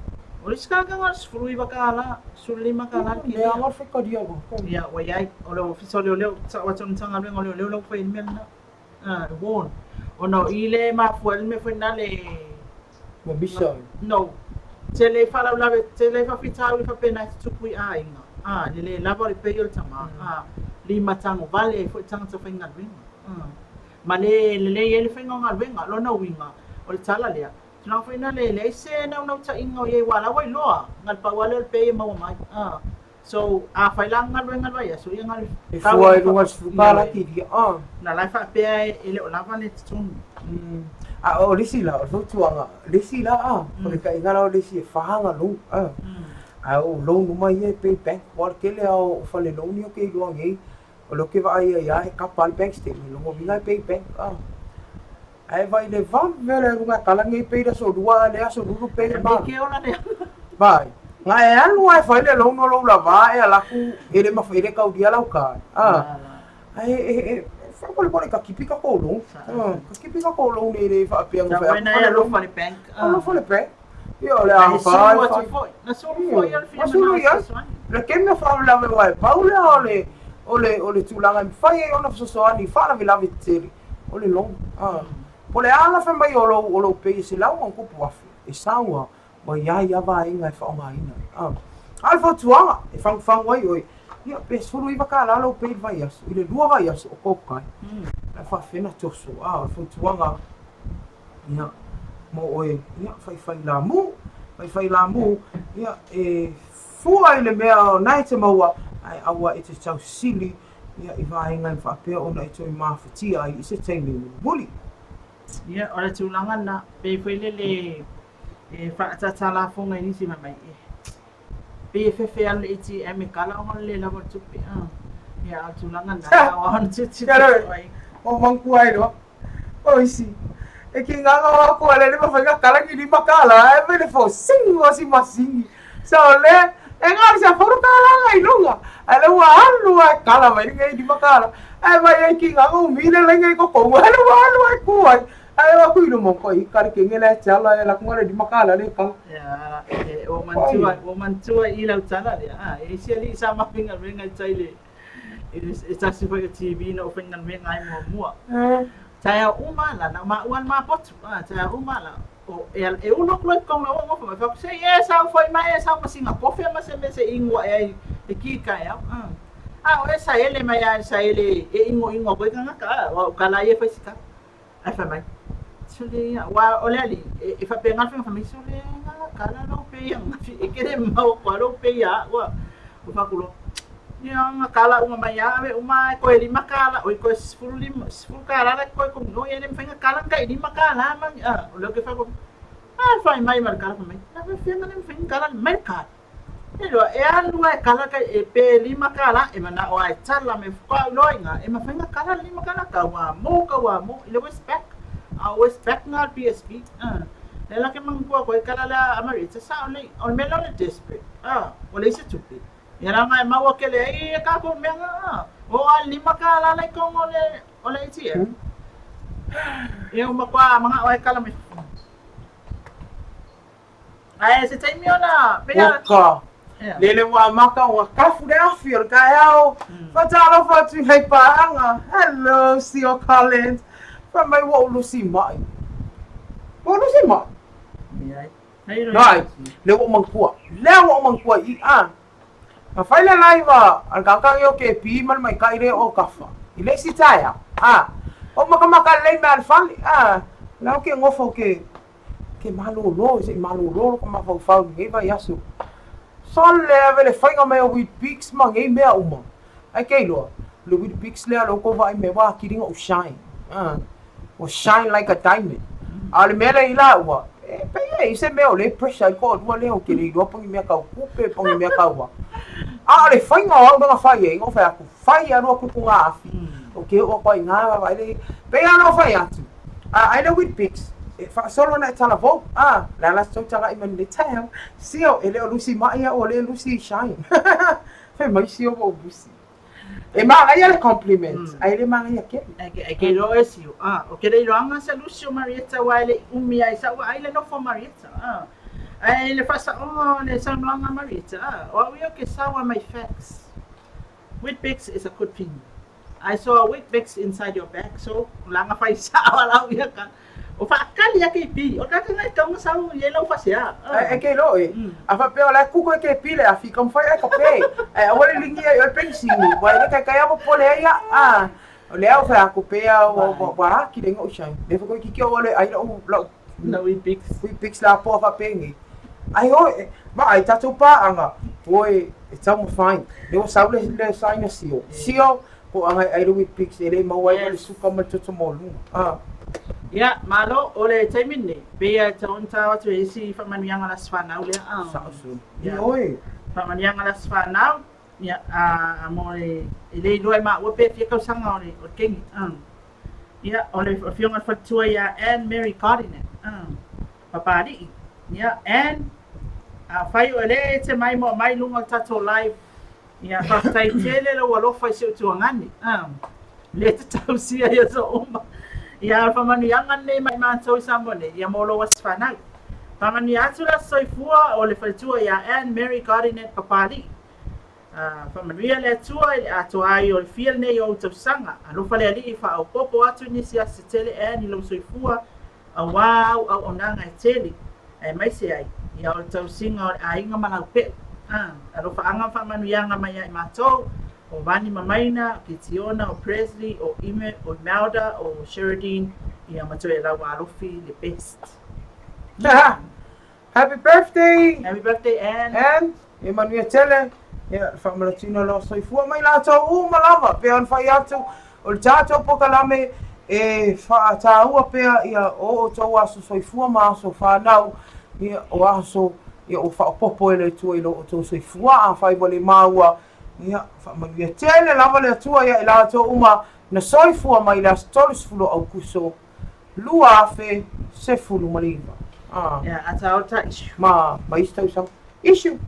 o le isi tagata na o le $19, $15 le kilia. Mea anga o le faikalia ua. Ia, ua i ai. O le Ofisa o Leoleo, sao atu o le Matagaluega o Leoleo la ua fai ai le mea lena. Le warn. Ona o i lea e mafua ai le mea foi lena le... Ua misa ai. No. Tele i faalavelave, tele i faafitauli faapena e tutupu i aiga. A, le le lava o le pay o le tama. A, lima tago vale ai foi tagata faigaluega. A, ma le lelei ai le faiga o galuega. Lona uiga, o le tala lea, tulaga foi lena le leai se naunautaiga o i ai aua o la ua iloa, na o le pau lava lea o le pay e maua mai. A, So, afai la galuega i le vaiaso, ia na E fua i luga i le 10 la kilia, a. Na la e faapea e le o lava le totogi. A o le isi la, o le fautuaga, le isi la a, o le taʻiga la o le isi e fa ana loan, a. A o loan uma ia e pay bank, aua o le tele lava o fale loan ia ou te iloa nei, o lea ou te vaai ai lava e kapa lava le bank statement, lona uiga e pay bank, a. Ae vaai i le vave o le aluga e kala nei pay i le aso lua a le aso lulu pay le Malo. Vaai, na e alu lava e fai le loan o lou lava e ala atu e le e le taulia lau card. A ae e e faamolemole ka kipi tatou loan. Ka kipi tatou loan e le faapea na fai atu fale loan. Alofa le bank. Alofa le bank. Ia o le a fa e fai. Na sulu foi ia le fia manao e fesoasoani. Le kemi o faalavelave aua e pau lea o le o le o le tulaga e mafai ai ona fesoasoani i faalavelave tetele. O le loan. Po o le a la fai mai o lou, o lou pay e $100+, e sao lava, ua i ai lava vaega e faaaogaina ai. A o le fautuaga e fagufagu ai oe, ia pe $19 lou pay i le vaiaso, i le lua vaiaso o tokai, la e faafefea ona toso. A o le fautuaga, ia, mo oe, ia, faifai lamu, faifai lamu, ia, e fua i le mea o na e te maua, ae aua e te tausili Ia, i vaega e faapea ona e toe mafatia ai i se taimi mulimuli. Ia, o le tulaga lena, pei foi lele e faatatā lafoga i nisi fai mai, e, pei e fefe alu i le ATM e kala ona o le le lava o le tupe. A, ia, a o le tulaga lena, e ao ona tilotilo ai. O mangkua ai loa. O isi, e ki nganga o aku ale le mafai na kala ni lima kala, e mele fo sing o si masini. So le, e ngā sa foro kala ngai lunga. Ale ua alu ai kala mai ngai lima kala. Ai mai ai ki nganga o mile le ngai ko ko. Ale ua alu ai ku ai. Ai wa ku ilo mo ko i kare ke ngele chala e la ku ngale lima kala le kala. Ia, e, ua manatua, ua manatua i lau tala lea. A, e isi alii sa mafinga venga i tai le, E tasi foi o TV na ou faigaluega ai muamua. Taeao uma la, na o maua le mapotu. Taeao uma la, o, e, e ulu aku loa i totonu o le auauga fai mai, fai atu, sei e sau foi mai e sau ma sina kofe ma se mea se i inu aʻe ai e ki taeao. A o e saele mai lava i le saele e inoino aku ai tagata, a o au kala ia e fai si kapa. Ae fai mai, Sole ia, aua o le alii, e faapena le faiga fai mai, sole na kala lou pei ananafi, e ke le mau aku a lou pei ia a'u a. Ua fai atu loa, ia na kala uma mai a ave uma e koe $5, oi koe 15, $10 la e koe kogi, oi e le mafai na kala ni tai $5 ma ni, a, o lea ou te fai atu, a fai mai ma le kala fai mai, na faapefea na le mafai na kala mai le kala. E loa, e alu lava e kala kai, e pe $5, e manao lava e tala mai faatoa ou iloa i ina, e mafai ona kala le $5, kau a mo, kau a mo, i le Westpac. A o Westpac na le PSB. Lea la ke manatua atu ai kala lea a Maritza, sao lelei, o le mea lea o le desperate, ua leai se tupe. Ia leaga e maua tele ai e tatou mea na, oo lava i le $5 la i totonu o le, o le ATM. Ia ua matua manao lava e kala mai fafo. Ae se taimi ona pei a. Oka. Lele ua amata ona kafu le afi o le taeao. Faatalofa atu i nai paaga. Hello, Sio Collins. Fai mai ua ou lusi mai. Ua ou lusi mai? Nai, lea ua ou manatua. Lea ua ou manatua i i. A, na fai le live a le tagata o KP ma le maitaʻi lea o Kafa i le isi taeao. A, ua makamaka lelei mea a le fale. A, la ou ke nofo ke Ke malōlō, se i malōlō loko mafaufau i lenei vaiaso. Sole ave le faiga mai o Weet-Bix ma nei mea uma. Ae ke iloa. le Weet-Bix lea lea ua tou vaai mai ua atili ona ou shine ua shine like a diamond. A o le mea lea i laua, e pei e i ai se mea o lea e pressure ai le toalua lea, ou te le iloa po o ni mea tau tupe po o ni mea tau a. A o le faiga o au lea na fai ai, na ou fai atu, fai alu atu tuna afi, ou te oo atu ai i ina vaavaai lea i ai. E pei lava ona ou fai atu, a ai le Weet-Bix, e faasolo ona e talavou, a, o le a la se tou tagai mai i lenei taeao? Sio, e le o lusi mai au o lea e lusi shine. Fai mai sio ua ou lusi. E manaia le compliment, ae le manaia tele. Ae ke iloa oe sio, a, ou te le iloaga se lusi o Marietta aua e le i umi lava i sa'u vaai le nofo a Marietta, a. Ae i le faasaoga o le saunoaga a Marietta, a, o au ia ou te sau a mai facts. Weet-Bix is a good thing. I saw a Weet-Bix inside your bag, so o le aga fai sa'o a lau ia ka. O faakali a kepi, o ka ngai tau sau i lau fasea. Ae ke iloa oe, a faapea o la e kuko e kepi le afi, taumafai ae kape, ae aua le ligia i oe penisini, ua e le taitai lava popole ai ia. A, o lea ua fai atu pea ua atili ai ona ou shine. Lea foi toeitiiti ou alu e ai lau lau Lau Weet-Bix. Weet-Bix la poa faapenei. Ai oi, vaai tatou paaga, oi e taumafai. Lea ua sau le sign a Sio. Sio, Po o agai ai le Weet-Bix e le maua ai le suka ma le toto maualuga. Ah. Ia, malo, o le taimi lenei, pei e tatau ona tao atu e isi faamanuiaga o le Aso Fanau lea. Ah. Sao sui. Ia oi. Faamanuiaga o le Aso Fanau, ia, a, mo le, e le iloa e maua pe fia tausaga o le, o le keni. Ah. Ia, o le afioga i le faletua ia Ann Mary Gardiner. Ah. Papalii. Ia, Ann, afai o lea e te mai mo mai luga o le tatou live, Ia, faafetai tele lou alofa i si ou tuagane. Ah, lea te tausia i aso uma. Ia, o le faamanuiaga lenei mai matou i Samoa nei, ia mo lou aso fanau. Faamanuia atu le aso soifua o le faletua ia Ann Mary Gardinet Papalii. Ah, faamanuia le Atua i le atoa ai o le fia lenei o ou tausaga. Alofa le Alii faaopoopo atu nisi aso se tele Ann i lou soifua Auā au auaunaga e tele, aemaise ai, ia o le tausiga o le aiga ma lau pe'u. A, alofaaga ma faamanuiaga mai ia i matou, o Vani ma Maina, o Kitiona, o Presley, o Ime, o Imelda, o Sheradine, ia ma Toelau Alofi le best. Happy birthday! Happy birthday Ann! Ann, ia manuia tele, ia le faamanatino o lou soifua mai latou uma lava, pei ona fai atu, o le tatou polokalame e faataua pea ia o outou aso soifua ma aso fanau, ia o aso ia ua faaopoopo e le Atua i lo outou soifua, afai ua le maua, ia faamanuia tele lava le Atua ia i latou uma na soifua mai i le aso 30 o Aukuso 2019. Ah. Yeah, a ta ota issue. Ma, ma isi tausaga. Issue?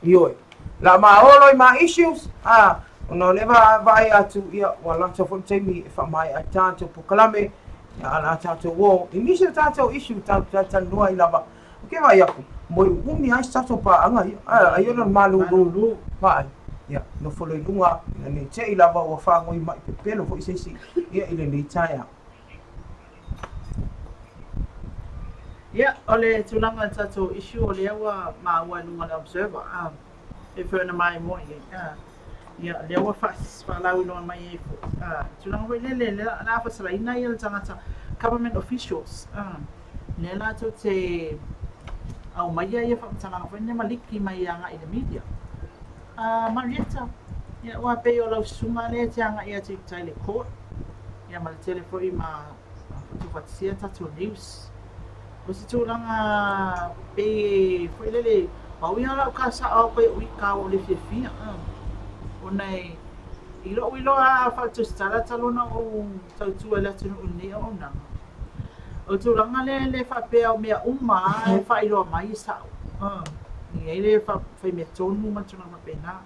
Ioe. La ma olo i ma issues, ah, ona o lea vaai atu, ia, ua lata foi le taimi e faamaea ai tatou polokalame, ia, a la tatou o, i nisi o tatou issue tatou talatalanoa ai lava. Ou te vaai atu, moe uumi lava isi tatou paaga ia, ai ona o le malulu, vaai, ia, nofo loa i luga, ina ne i te i lava ua fagoi mai pepelo foi se isi, ia, i lenei taeao. Ia, o le tulaga o le tatou issue o lea ua maua i luga o le Observer, a, e pei ona maimoa i ai, a, ia, o lea ua faalauiloa mai ai foi, a, tulaga foi lele, o le a faasalaina ia le tagata, government officials, a, lea latou te aumaia ia faamatalaga foi nei ma liki mai agai i le media. A, Marietta, ia, aua pei o lau susuga lea e te agai atu i tai i le court, ia ma le tele foi ma tuufaatasia tatou news. O se tulaga pei e foi lele, pau ia o lau kasa'o au kai o ika ua ou le fiafia, ona e i lo'u iloa faa-tusitala talu ona ou tautua i le atunuu i lenei auaunaga, o le tulaga lea e le faapea o mea uma lava e faailoa mai e sa'o, e i ai le faimea tonu ma tulaga faapena.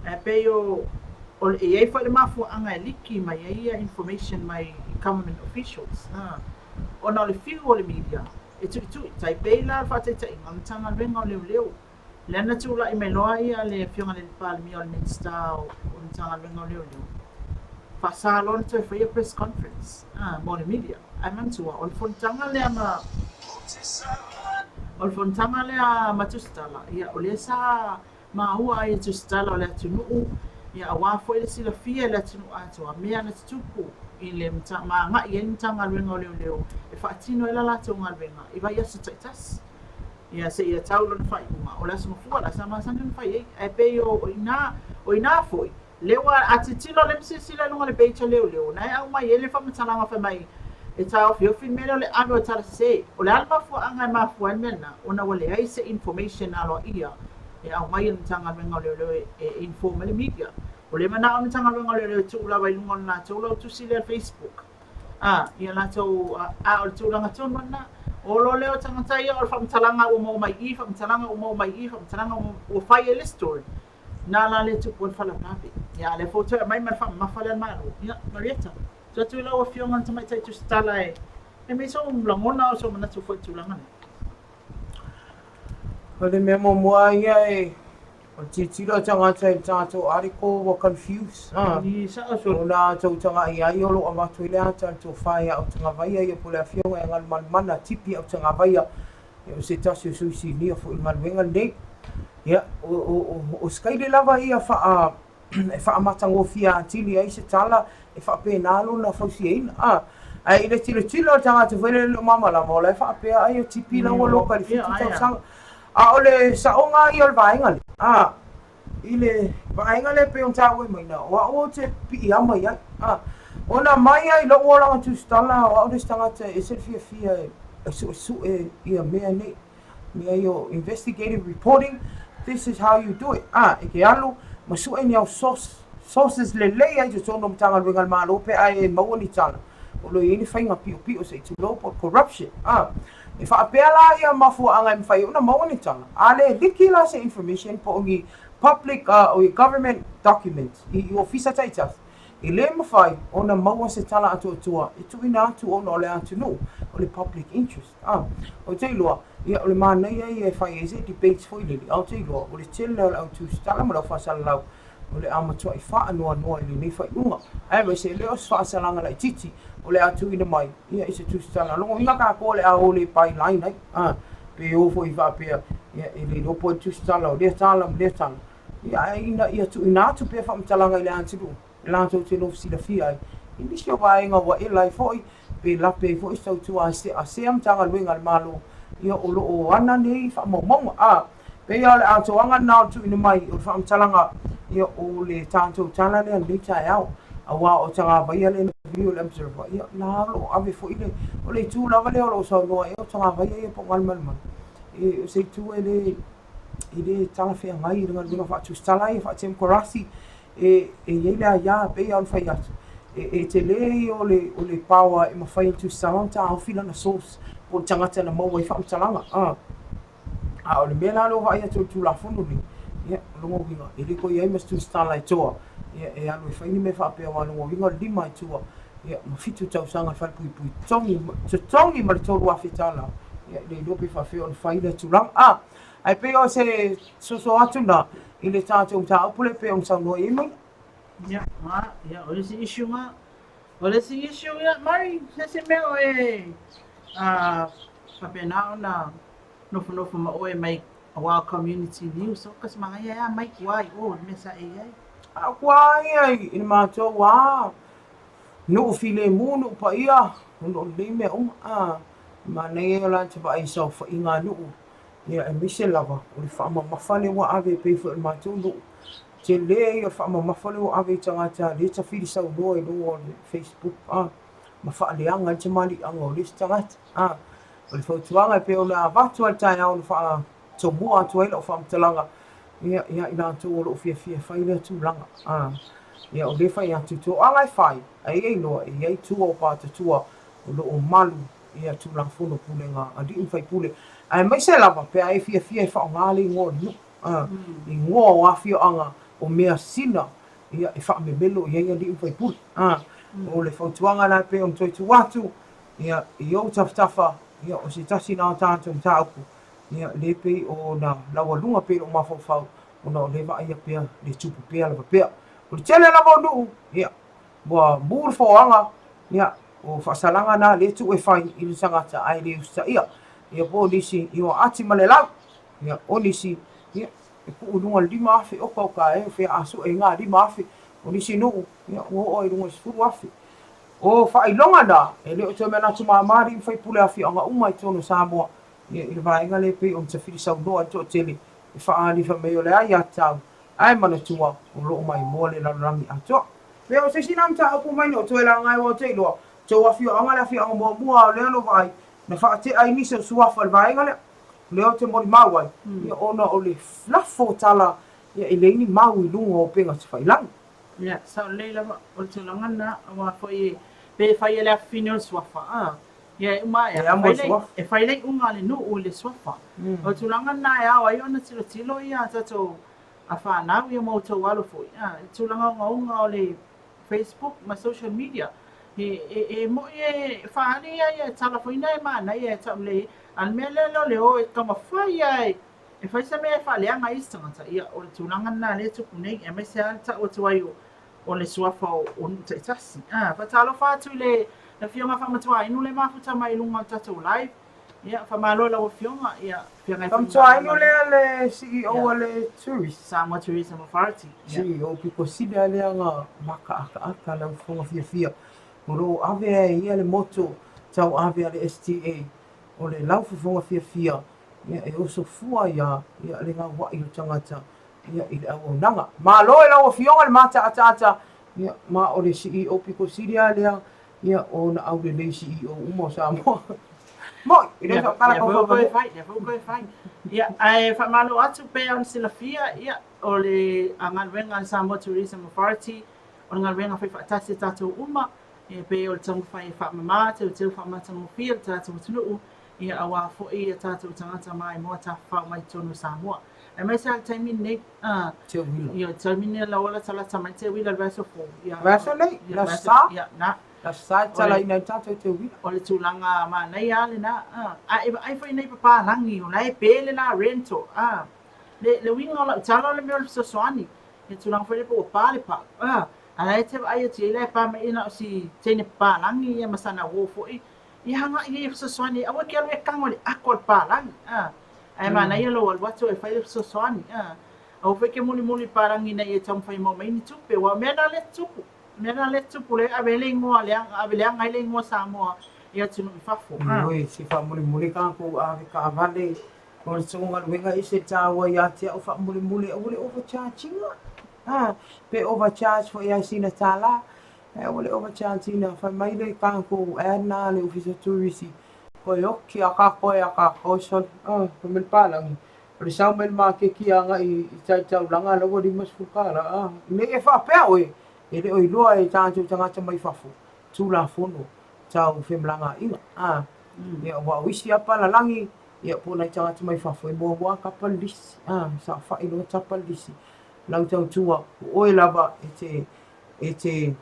Ae pei o, o, e i ai foi le mafuaaga e liki mai ai ia information mai i government officials, ona o le fiu o le media e tuitui, tai pei la o le faataitaiga o le Matagaluega o Leoleo, lea na tulai mai loa ia le Afioga i le Palemia o le Minisita o le Matagaluega o Leoleo, faasa loa ona toe faia press conference mo le media. Ae manatua, o le fonotaga lea ma, o le fonotaga lea ma Tusitala, ia o lea sa maua ai e tusitala o le atunuu, ia aua foi le silafia e le atunuu atoa mea na tutupu i le ma agai ai le Matagaluega o Leoleo e faatino ai la latou galuega i vaiaso taitasi, ia seia tau lona faaiuga o le Aso Gafua la sa masani ona fai ai. Ae pei o i ina, o i ina foi. Lea ua, a tilotilo lea ma silasila i luga o le page a leoleo, na e aumai ai le faamatalaga fai mai e taofiofi le mea lea o le ave o tala sese. O le a le mafuaaga e mafua ai le mea lena? Ona ua leai se information aloaia e aumai e le Matagaluega o Leoleo e inform ai le media. O lea e manao le Matagaluega o Leoleo e tuu lava i luga o le latou lautusi lea Facebook, a, ia latou, a o le tulaga tonu lena. O lo lea o tagata ia o le faamatalaga ua maua mai i i, faamatalaga ua maua mai i i, faamatalaga ua fai ai le story. Na la lea e tupu ai le faalavelave. Ia, a o lea foi ua toe aumai ma le faamamafa lea a le Malo. Ia, Marietta, tuu atu i lau Afioga i le Tamaitai Tusitala e aumai sou lagona o sou manatu foi i le tulaga lea. O le mea muamua ia e o le tilotilo a tagata i le tatou article ua confuse a. Ni sao solo. O latou taga'i ai o lo o avatu ai le ata a le tofa ia Autagavaia ia po o le afioga ia Galumalemana Tipi Autagavaia ia o se tasi o sui sinia foi i le galuega lenei. Ia o se kaili lava ia faa e faamatagofie atili ai se tala e faapena lona fausiaina. A, ae i le tilotilo a le tagata foi lele e le o malamalama, o la e faapea ai o tipi la ua loka i le 7 tausaga. A o le saoga ia o le vaega lea, a, i le vaega lea e pei ona taua mai na, o au ou te piiama i ai. A, ona mai ai lou olaga tusitala, o au le isi tagata e ese le fiafia e suesue ia mea nei. Mea ia o investigative reporting, this is how you do it. A, e te alu ma sue ni au source, sources lelei ai i totonu o Matagaluega a le Malo pe a e maua ni tala, o lo o i ai ni faiga piopio se i tulou po o le corruption. A, e faapea la ia mafuaaga e mafai ai ona maua ni tala, a le liki la se information po o ni public or government documents i ofisa taitasi, e le mafai ona maua se tala atoatoa e tuuina atu ona o le atunuu, o le public interest. A, ou te iloa, ia, o le manaia ia e fai ai se debates foi lele, a ou te iloa, o le tele o le au tusitala ma le au faasalalau, o le a matuai faanoanoa i lenei faaiuga. Aemaise, e le o se faasalaga laitiiti o le a tuuina mai, ia, i se tusitala. O lona uiga tatou o le a o le byline ai, a, pe o foi faapea, ia, e le iloa po o ai le tusitala o lea tala ma lea tala, ia, ae ina ia tuuina atu pea faamatalaga i le atunuu, latou te nofo silafia ai i nisi o vaega ua ela ai foi pe lape ai foi se tautua a sea Matagaluega a le Malo ia o lo o ana nei faamaumauga. A pei lava o le atoaga lena o le tuuina mai o le faamatalaga ia o le tatou tala lea i lenei taeao aua o Tagavaia lea na view e le Observer ia la o lo o ave foi le o le itu lava lea o lo o saunoa ai o Tagavaia ia po o Galumalemana e o se itu e le e le talafeagai i le galuega faatusitala ia faatemokarasi e e i ai le aia, pei lava ona fai atu, e e tele ia o le o le power e mafai e le tusitala ona taofi lana source po o le tagata na maua ai faamatalaga. A, a o le mea la lea ua vaai atu i le Tulafono lenei, ia, o lona uiga, e le toe i ai ma se tusitala e toa, ia, e alu e fai ni mea faapea aua o lona uiga o le 5 i tua, ia, ma 7 tausaga le falepuipui, totogi, totogi ma le $3,000, ia, e le iloa pe faapefea ona fai lea tulaga. A, ae pei o se soso atu na i le tatou mataupu lea pei ona saunoa i ai Maina. Ia, ma, ia, o le isi issue ma, o le isi issue, ia, Mari, se se mea o e, a, faapena ona nofonofo ma oe mai aua o community news, o kasi magaia e a mai kua i o, le mea sa e i ai. A o kua ia i le matou a, nuu filemu, nuu paia, o loo lelei mea uma, a, manaia ia o la te vaai i saofaiga a nuu, Ia, aemaise lava o le faamamafa lea ua ave e pei foi o le matou nuu. Tele ia o le faamamafa lea ua ave i tagata lea e tafili saunoa i luga o le Facebook a, ma faaleaga ai le tamaliiaga o le isi tagata. A, o le fautuaga e pei ona avatu lava i le taeao na faatomua atu ai lau faamatalaga, ia, ia i latou o lo o fiafia e fai lea tulaga. A, ia o lea e fai atu, toaga e fai, ae ia iloa e i ai tua o patatua o lo o malu ia Tulafono Pulega a Alii ma Faipule, aemaise lava pe a e fiafia e faaaoga le igoa o le nuu, a, igoa o afioaga o measina, ia, e faamemelo i ai alii ma faipule. A, o le fautuaga la e pei ona toe tuu atu, ia, i ou tafatafa, ia, o se tasi na o tatou mataupu, ia, le pei ona laualuga pea i lou mafaufau, ona o lea e vaaia pea le tupu pea lava pea. O le tele lava o nuu, ia, Ua mu le foaga, ia, o faasalaga na lea tuu e fai i le tagata ae le usitaia. Ia po o nisi i o ati ma le lau, ia, o nisi, ia, e kuu i luga o le 5,000, oka oka e, o fea a sue ai nga 5,000. O nisi nuu, ia, ua oo ai i luga i le 10,000. O faailoga na, e le o toe manatu mama alii ma faipule afioaga uma i totonu o Samoa, ia, i le vaega lea e pei ona tafili saunoa ai le toatele e faaali fai mai o le aiatatau. Ae manatua, o lo o maimoa le lalolagi atoa. Pe o se isi na mataupu mai na ou toe laga ai aua ou te iloa, tou afioaga le afioaga muamua a o lea na ou vaai, na faatea ai nisi o suafa i le vaega lea. O lea ou te molimau ai, ia ona o le lafo o tala ia e leai ni mau i luga o upega tafailagi. Ia, sao lelei lava, o le tulaga lena, aua foi pe fai e le afafine o le suafa, a, ia e uma ae, e fai le iuga a le nuu i le suafa. O le tulaga lena e ao ai ona tilotilo ia tatou fanau ia ma outou alo foi, a, i le tulaga ogaoga o le Facebook ma social media. E moni e faaali ia tala foi na e manaia e tau lelei ai, a o le mea lea o le o e taumafai lava e fai se mea e faaleaga ai isi tagata, ia o le tulaga lena lea e tupu nei, aemaise lava le tau atu ai o le suafa o nuu taitasi. A, faatalofa atu i le Afioga Faamatuainu lea e mafuta mai i luga o le tatou live. Ia, faamalo i lau Afioga, ia, feagai foi ma Faamatuainu lea le CEO a le Tourist. Samoa Tourism Authority. CEO pito sili lava lea na makaakaaka lau fofoga fiafia o lo o ave ai e ia le moto tauave a le STA o le lau fofoga fiafia ia e oso fua ai lava ia le gaua'i o tagata ia i le auaunaga. Malo i lau Afioga le mataataata ia ma o le CEO pito sili lava lea ia o ona aulelei CEO uma o Samoa. Moi, e le o tala kau whai, lea foi koe fai. Ia, ae faamalo atu pei ona silafia, ia, o le galuega a le Samoa Tourism Authority, o le galuega fai faatasi a tatou uma, e pei o le taumafai e faamama, teuteu faamatagofie le tatou atunuu, ia aua foi ia tatou tagata maimoa tafafao mai totonu o Samoa. Aemaise lava le taimi lenei, a, Teuila. Ia, le taimi lenei la ua latalata mai Teuila i le vaiaso fou. Ia, Vaiaso nei, ia, le Aso vaiaso, Sa. ia, na. Le Aso Sa e tatalaina ai le tatou Teuila. O le tulaga manaia lava lena, a. A e vaai foi i nei papalagi, o la e pe le la rental, a. Le, le uiga o lau tala o le mea o le fesoasoani, le tulaga foi lea pe ua pa le pau, a. A la e te vaai atu i ai la e pa mai na o si teine papalagi ia ma sana uo foi, Ia agai ai e fesoasoani, aua e te alu e tago i le ato a le palagi, a. Ae manaia lou alu atu e fai le fesoasoani, a. Aua foi e te mulimuli i le palagi ina ia taumafai e maua mai ni tupe, aua o mea na lea e tutupu, o mea na lea e tutupu, lea e ave ai le igoa leaga, ave leaga ai le igoa Samoa i atunuu i fafo, a. Ioe, se faamulimuli tatou ave taavale, o le tou galuega e ese le taua ia te au faamulimuli aua le overcharge ina, a, pe overcharge foi lava i sina tala, Ae ua le overcharge ina, fai mai le tatou ad na a le Ofisa o Turisi, Toe oki a kākou e a kākou, sole, oh, fai mai le palagi, o le sau mai le maketi agai i tai taulaga la ua 50 tala, ah, nei e faapea oe, e le o iloa e tatou tagata mai fafo, Tulafono tau femalagaaiga, ah, ia, aua o isi lava palalagi, ia, po o nai tagata mai fafo, e muamua lava tapa le lisi, ah, saofai loa tapa le lisi, lau tautua, o oe lava e te e te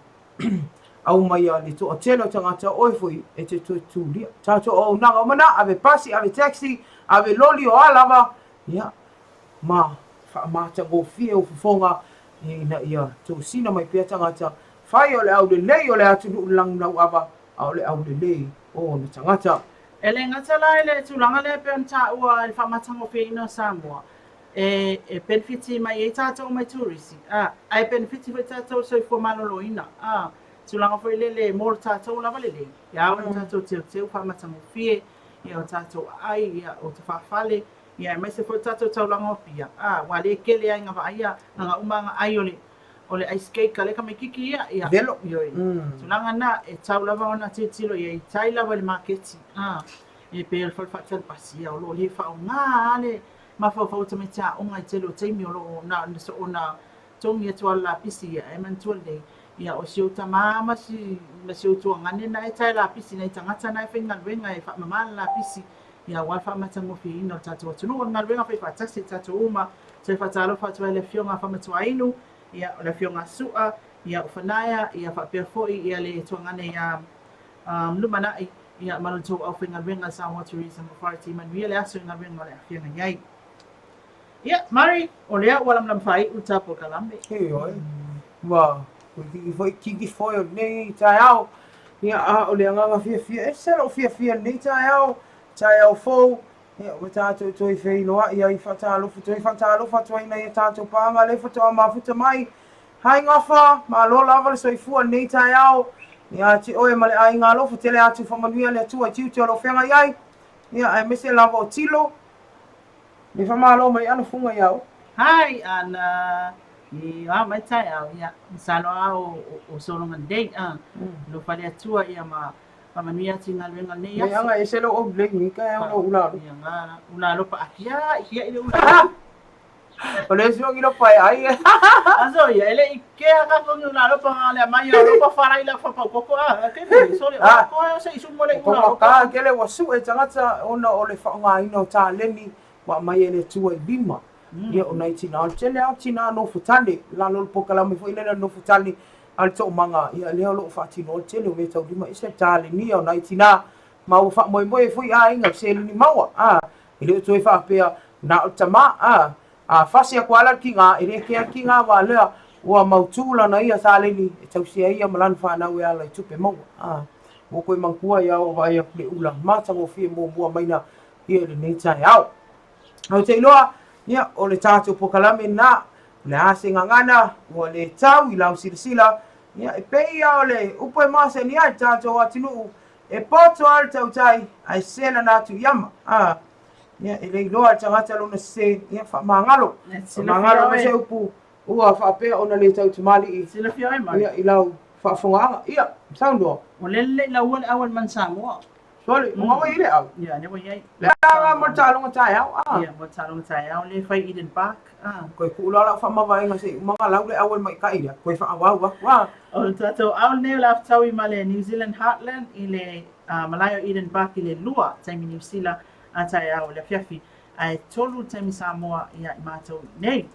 aumaia le toatele o tagata o oe foi e te toe tulia. Tatou auaunaga uma na, ave pasi, ave taxi, ave loli, o a lava, ia, ma faamatagofie ou fofoga ina ia tosina mai pea tagata, fai o le aulelei o le atunuu i le lagulauava, a o le aulelei o ona tagata. E le gata la i le tulaga lea e pei ona taua i le faamatagofieina o Samoa, e, e penefiti mai ai tatou mai turisi, a, ae penefiti foi tatou i le soifua maloloina, a, tulaga foi lele mo le tatou lava lelei, e ao ona tatou teuteu faamatagofie, ia o tatou aai, ia o tafafale, ia aemaise foi le tatou taulaga o Apia, a, aua lea e tele lava ina vaaia aga uma aga ai o le o le ice cake a le tamaititi ia, ia, Velo. ioe, tulaga na, e tau lava ona tilotilo i ai, tai lava i le maketi, a, e pei o le fale faatali pasi, ia, o lo o le faaaoga lava le mafaufau o tamaiti aoga i tele o taimi o lo o na ona togi atu lava le lapisi ia e manatua lelei ia o si ou tama ma si ma si ou tuagane na e tae lapisi nai tagata na e faigaluega e faamama le lapisi ia aua le faamatagofieina o le tatou atunuu o le galuega faifaatasi a tatou uma. Toe faatalofa atu ai i le Afioga a Famatuainu ia o le Afioga a Su'a ia o Fanaea ia faapea foi ia le tuagane ia Lumanai Ia, ma lo outou aufaigaluega Samoa Tourism Authority, manuia le aso i galuega o le a feagai ai. Ia, Murray, o lea ua lamalama faaiu le ta polokalame. Ioe, ua toeitiiti foi tiki foe o lenei taeao. Ia, a o le agaga fiafia, ese lou fiafia i lenei taeao, taeao fou, ia, ua tatou toe feiloai ai, faatalofa, toe faatalofa atu ai i nai a tatou paaga lea faatoa mafuta mai Hai Gafa, malo lava le soifua i lenei taeao ia te oe ma le aiga alofa tele atu faamanuia le Atua i tiute o lo o feagai ai, ia aemaise lava o Tilo. Le faamalo mai Ana Fuga ia oe. Hi Ana. I a mai taeao, ia, masalo lava o sologa lelei, a, alofa le Atua ia ma faamanuia atu i galuega o lenei aso. Leaga e ese lou aulelei i lenei taeao lau ula alofa. Ia, ga, ula alofa a kia'i, kia'i le ula alofa. O le isi o pa e ai. Aso ia, e le i kea ka ni ula alofa nga le mai o alofa farai la fa pau koko a, ke ni so le o ko e se isu mo le ula alofa. Ka kele ua su'e tagata ona o le faaaogaina o taleni ua aumai e le Atua i lima. Ia o nai tina, o le tele lava o tina nofo tane, i lalo o le polokalame foi lele o le nofo tane a le toomaga, ia lea o lo o faatino ai le tele o meataulima ese le talenia o nai tina, ma ua faamoemoe ai foi aiga i seleni maua, a, e le o toe faapea na o le tama, a, a fasi atu lava la le tiga, e le kea le tiga aua lea ua mautu lana ia taleni e tausi ai ia ma lana fanau e ala i tupe maua, a, ua toe manatua ai lava ua vaai atu i le ula matagofie muamua mai na ia i lenei taeao. Ou te iloa, ia, o le tatou polokalame lena, o le a se gagana ua le tau i lau silasila, ia, e pei lava o le upu e masani ai le tatou atunuu, e poto lava le tautai, ae sese lana atu i ama. A, ia, e le iloa e le tagata lona sese, ia, faamagalo. Faamagalo mai se upu ua faapea ona le tau tamalii, Silafia oe, Mari. ia, i lau faafofogaaga. Ia, saunoa. Ua lele le i laua le au a le Manu Samoa. Sorry, o ngā wai i le au? Ia, lea ua i ai. Le a mo le taaloga taeao, a. Ia, mo le taaloga taeao lea e fai i Eden Park, a. Koe kuu loa lau faamavaega se i uma ona lau le au o le maita'i lea, koe faaauau atu, a. O le tatou au lenei o le a fetaui ma le New Zealand Heartland i le malae o Eden Park i le 2 taimi Niu Sila a taeao i le afiafi, ae 3 taimi Samoa ia i matou i inei.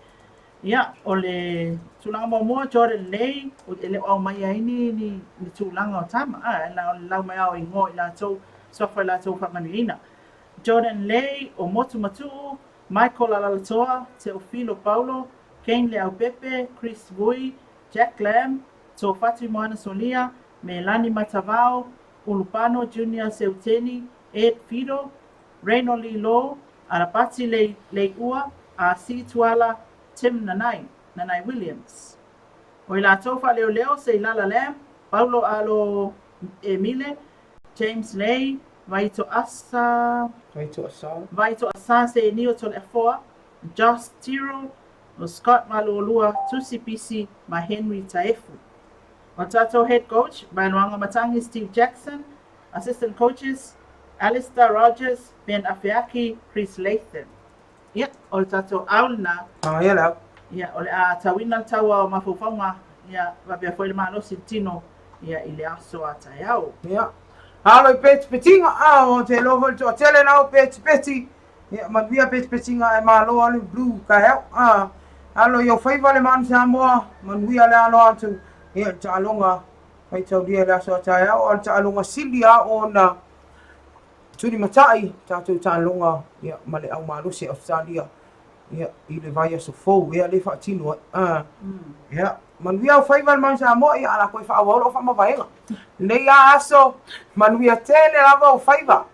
Ia, o le tulaga muamua, Jordan Lay, e le o aumaia ai ni, ni, ni tulaga o tama, a, e na o le lau mai lava o igoa o i latou, suafa o i latou faamanuiaina. Jordan Lay, o Motu Matuu, Michael Alalatoa, Teofilo Paulo, Kane Leaupepe, Chris Vui, Jack Lam, Tofatu Moana Solia, Melani Matavao, Ulupano Junior Seuteni, Ed Fido, Reynold Lee Law, Arapati Lei, Leiua, RC Tuala, Tim Nanai, Nanai Williams. O i latou faaleoleo, Seilala Lam, Paulo Alo Emile, James Lei, Vaito Asa, Vaito Asa. Vaito Asa Seinio Toleafoa, Josh Tyrrell, o Scott Maluolua, Tusi Pisi ma Henry Taefu. O tatou head coach, Vaeluaga Matangi Steve Jackson, Assistant coaches, Alistair Rogers, Ben Afeaki, Chris Latham. Ia, o le tatou au lena. Ah, ia le au. Ia, o le a tauina le taua o mafaufauga, ia, faapea foi le malosi i le tino, ia, i le aso a taeao. Ia. Alo i petipetiga, a, o te iloa foi le toatele la o petipeti. Ia, manuia petipetiga ae malo alu i blue taeao. A, alo i ou faiva le Manu Samoa, manuia le alo atu, ia, le taaloga Faitaulia i le aso a taeao, a o le taaloga sili lava ona tulimatai tatou taaloga ia, ma le au malosi a Ausetalia ia, i le vaiaso fou ea lea e faatino ai. Ah, ia, manuia au faiva le Manu Samoa, ia, a la toe faaauau lau faamavaega. Lenei lava aso, manuia tele lava ou faiva.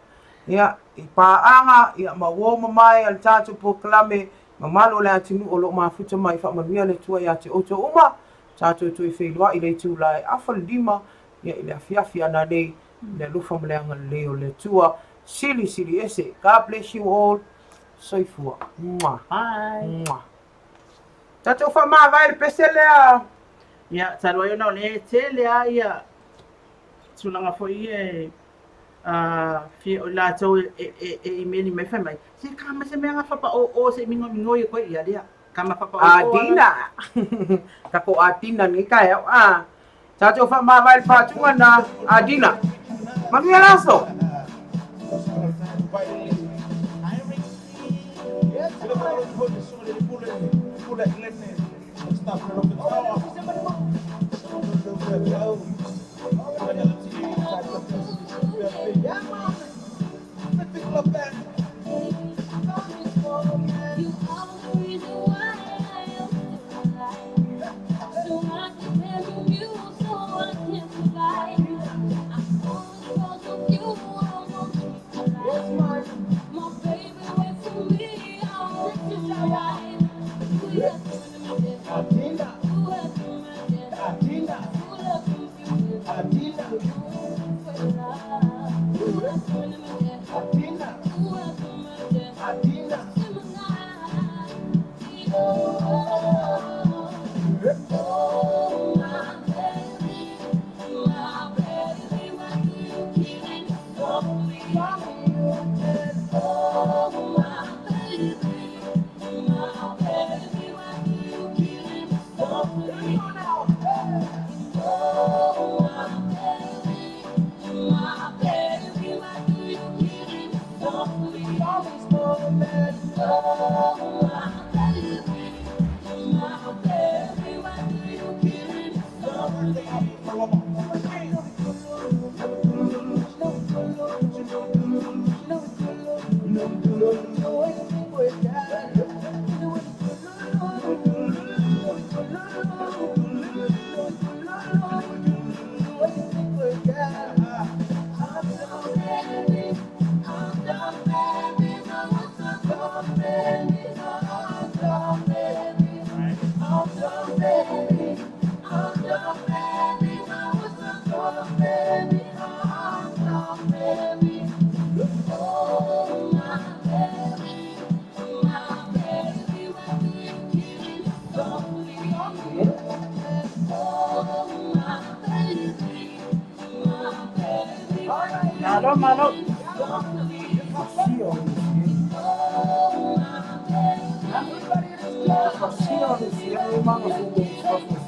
Ia, i paaga, ia, ma uo mamae a le tatou polokalame, mamalu o le atunuu o lo o mafuta mai, faamanuia le Atua ia te outou uma. Tatou toe feiloai i le itula e afa le lima, ia i le afiafi a nanei, i le alofa ma le agalelei o le Atua. Sili sili ese. God bless you all. Soifua. Mwah. Bye. Mwah. Tatou faamavae le pese lea. Ia, talu ai ona o lea e tele lava ia tulaga foi ia e fia o i latou e, e, e imeli mai fai mai, se ka mai se mea nga whapaō se i migomigoi e koe ia lea. Kama whapaō Adina. Takou Adina lenei taeao. Ah. Tatou faamavae le faatuga na Adina. Manuia le aso. Malo, malo. Fasia o le fiai. Fasia o le fiai e maga fou e fafo.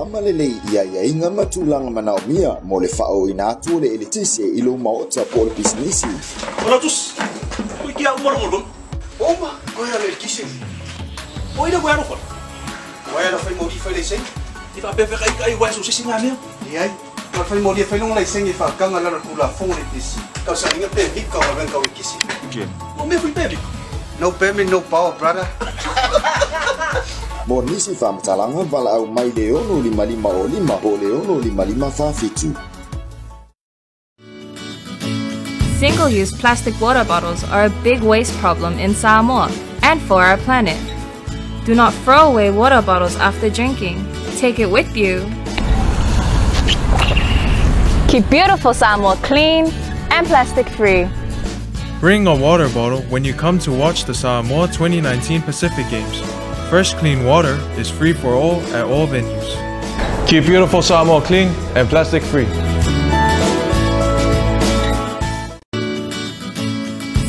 Faamalamalama lelei i aiaiga ma tulaga manaomia mo le faaooina atu o le eletise i lou maota po o le pisinisi. O lau tusi, ui kia uma longolongo. Uma, koe a le eletise. O ina koe alofa. Uai ala fai moli fai laisenge. I faapea fekai uai so sisi ngā mea. Leai, na fai moli e fai longa laisenge e whakanga lalo tulafono le pesi. Kau sa inga pe vika o venga o kisi. O mea fui pe vika. No permit, no power, brother. Mo nisi faamatalaga, valaau mai le 6 5 0 5 po o le 6 5 5 4 7. Single use plastic water bottles are a big waste problem in Samoa and for our planet. Do not throw away water bottles after drinking. Take it with you. Keep beautiful Samoa clean and plastic free. Bring a water bottle when you come to watch the Samoa 2019 Pacific Games. Fresh, clean water is free for all at all venues. Keep beautiful Samoa clean and plastic free.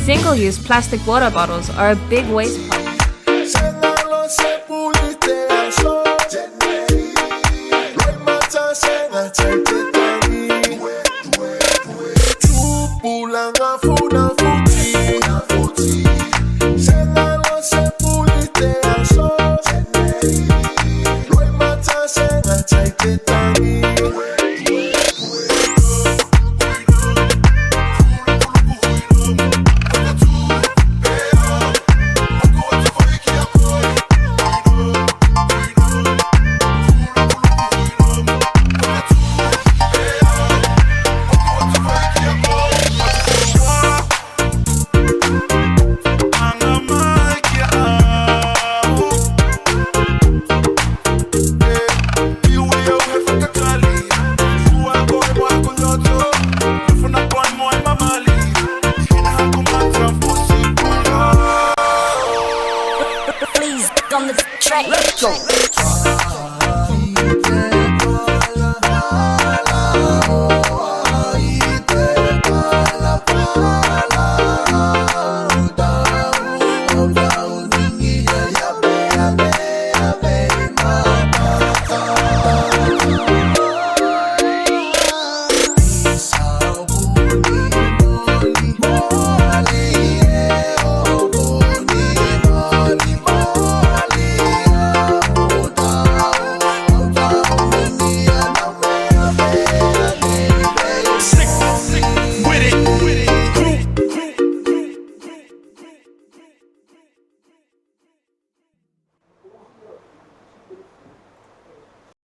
Single use plastic water bottles are a big waste problem. Pulanga funa.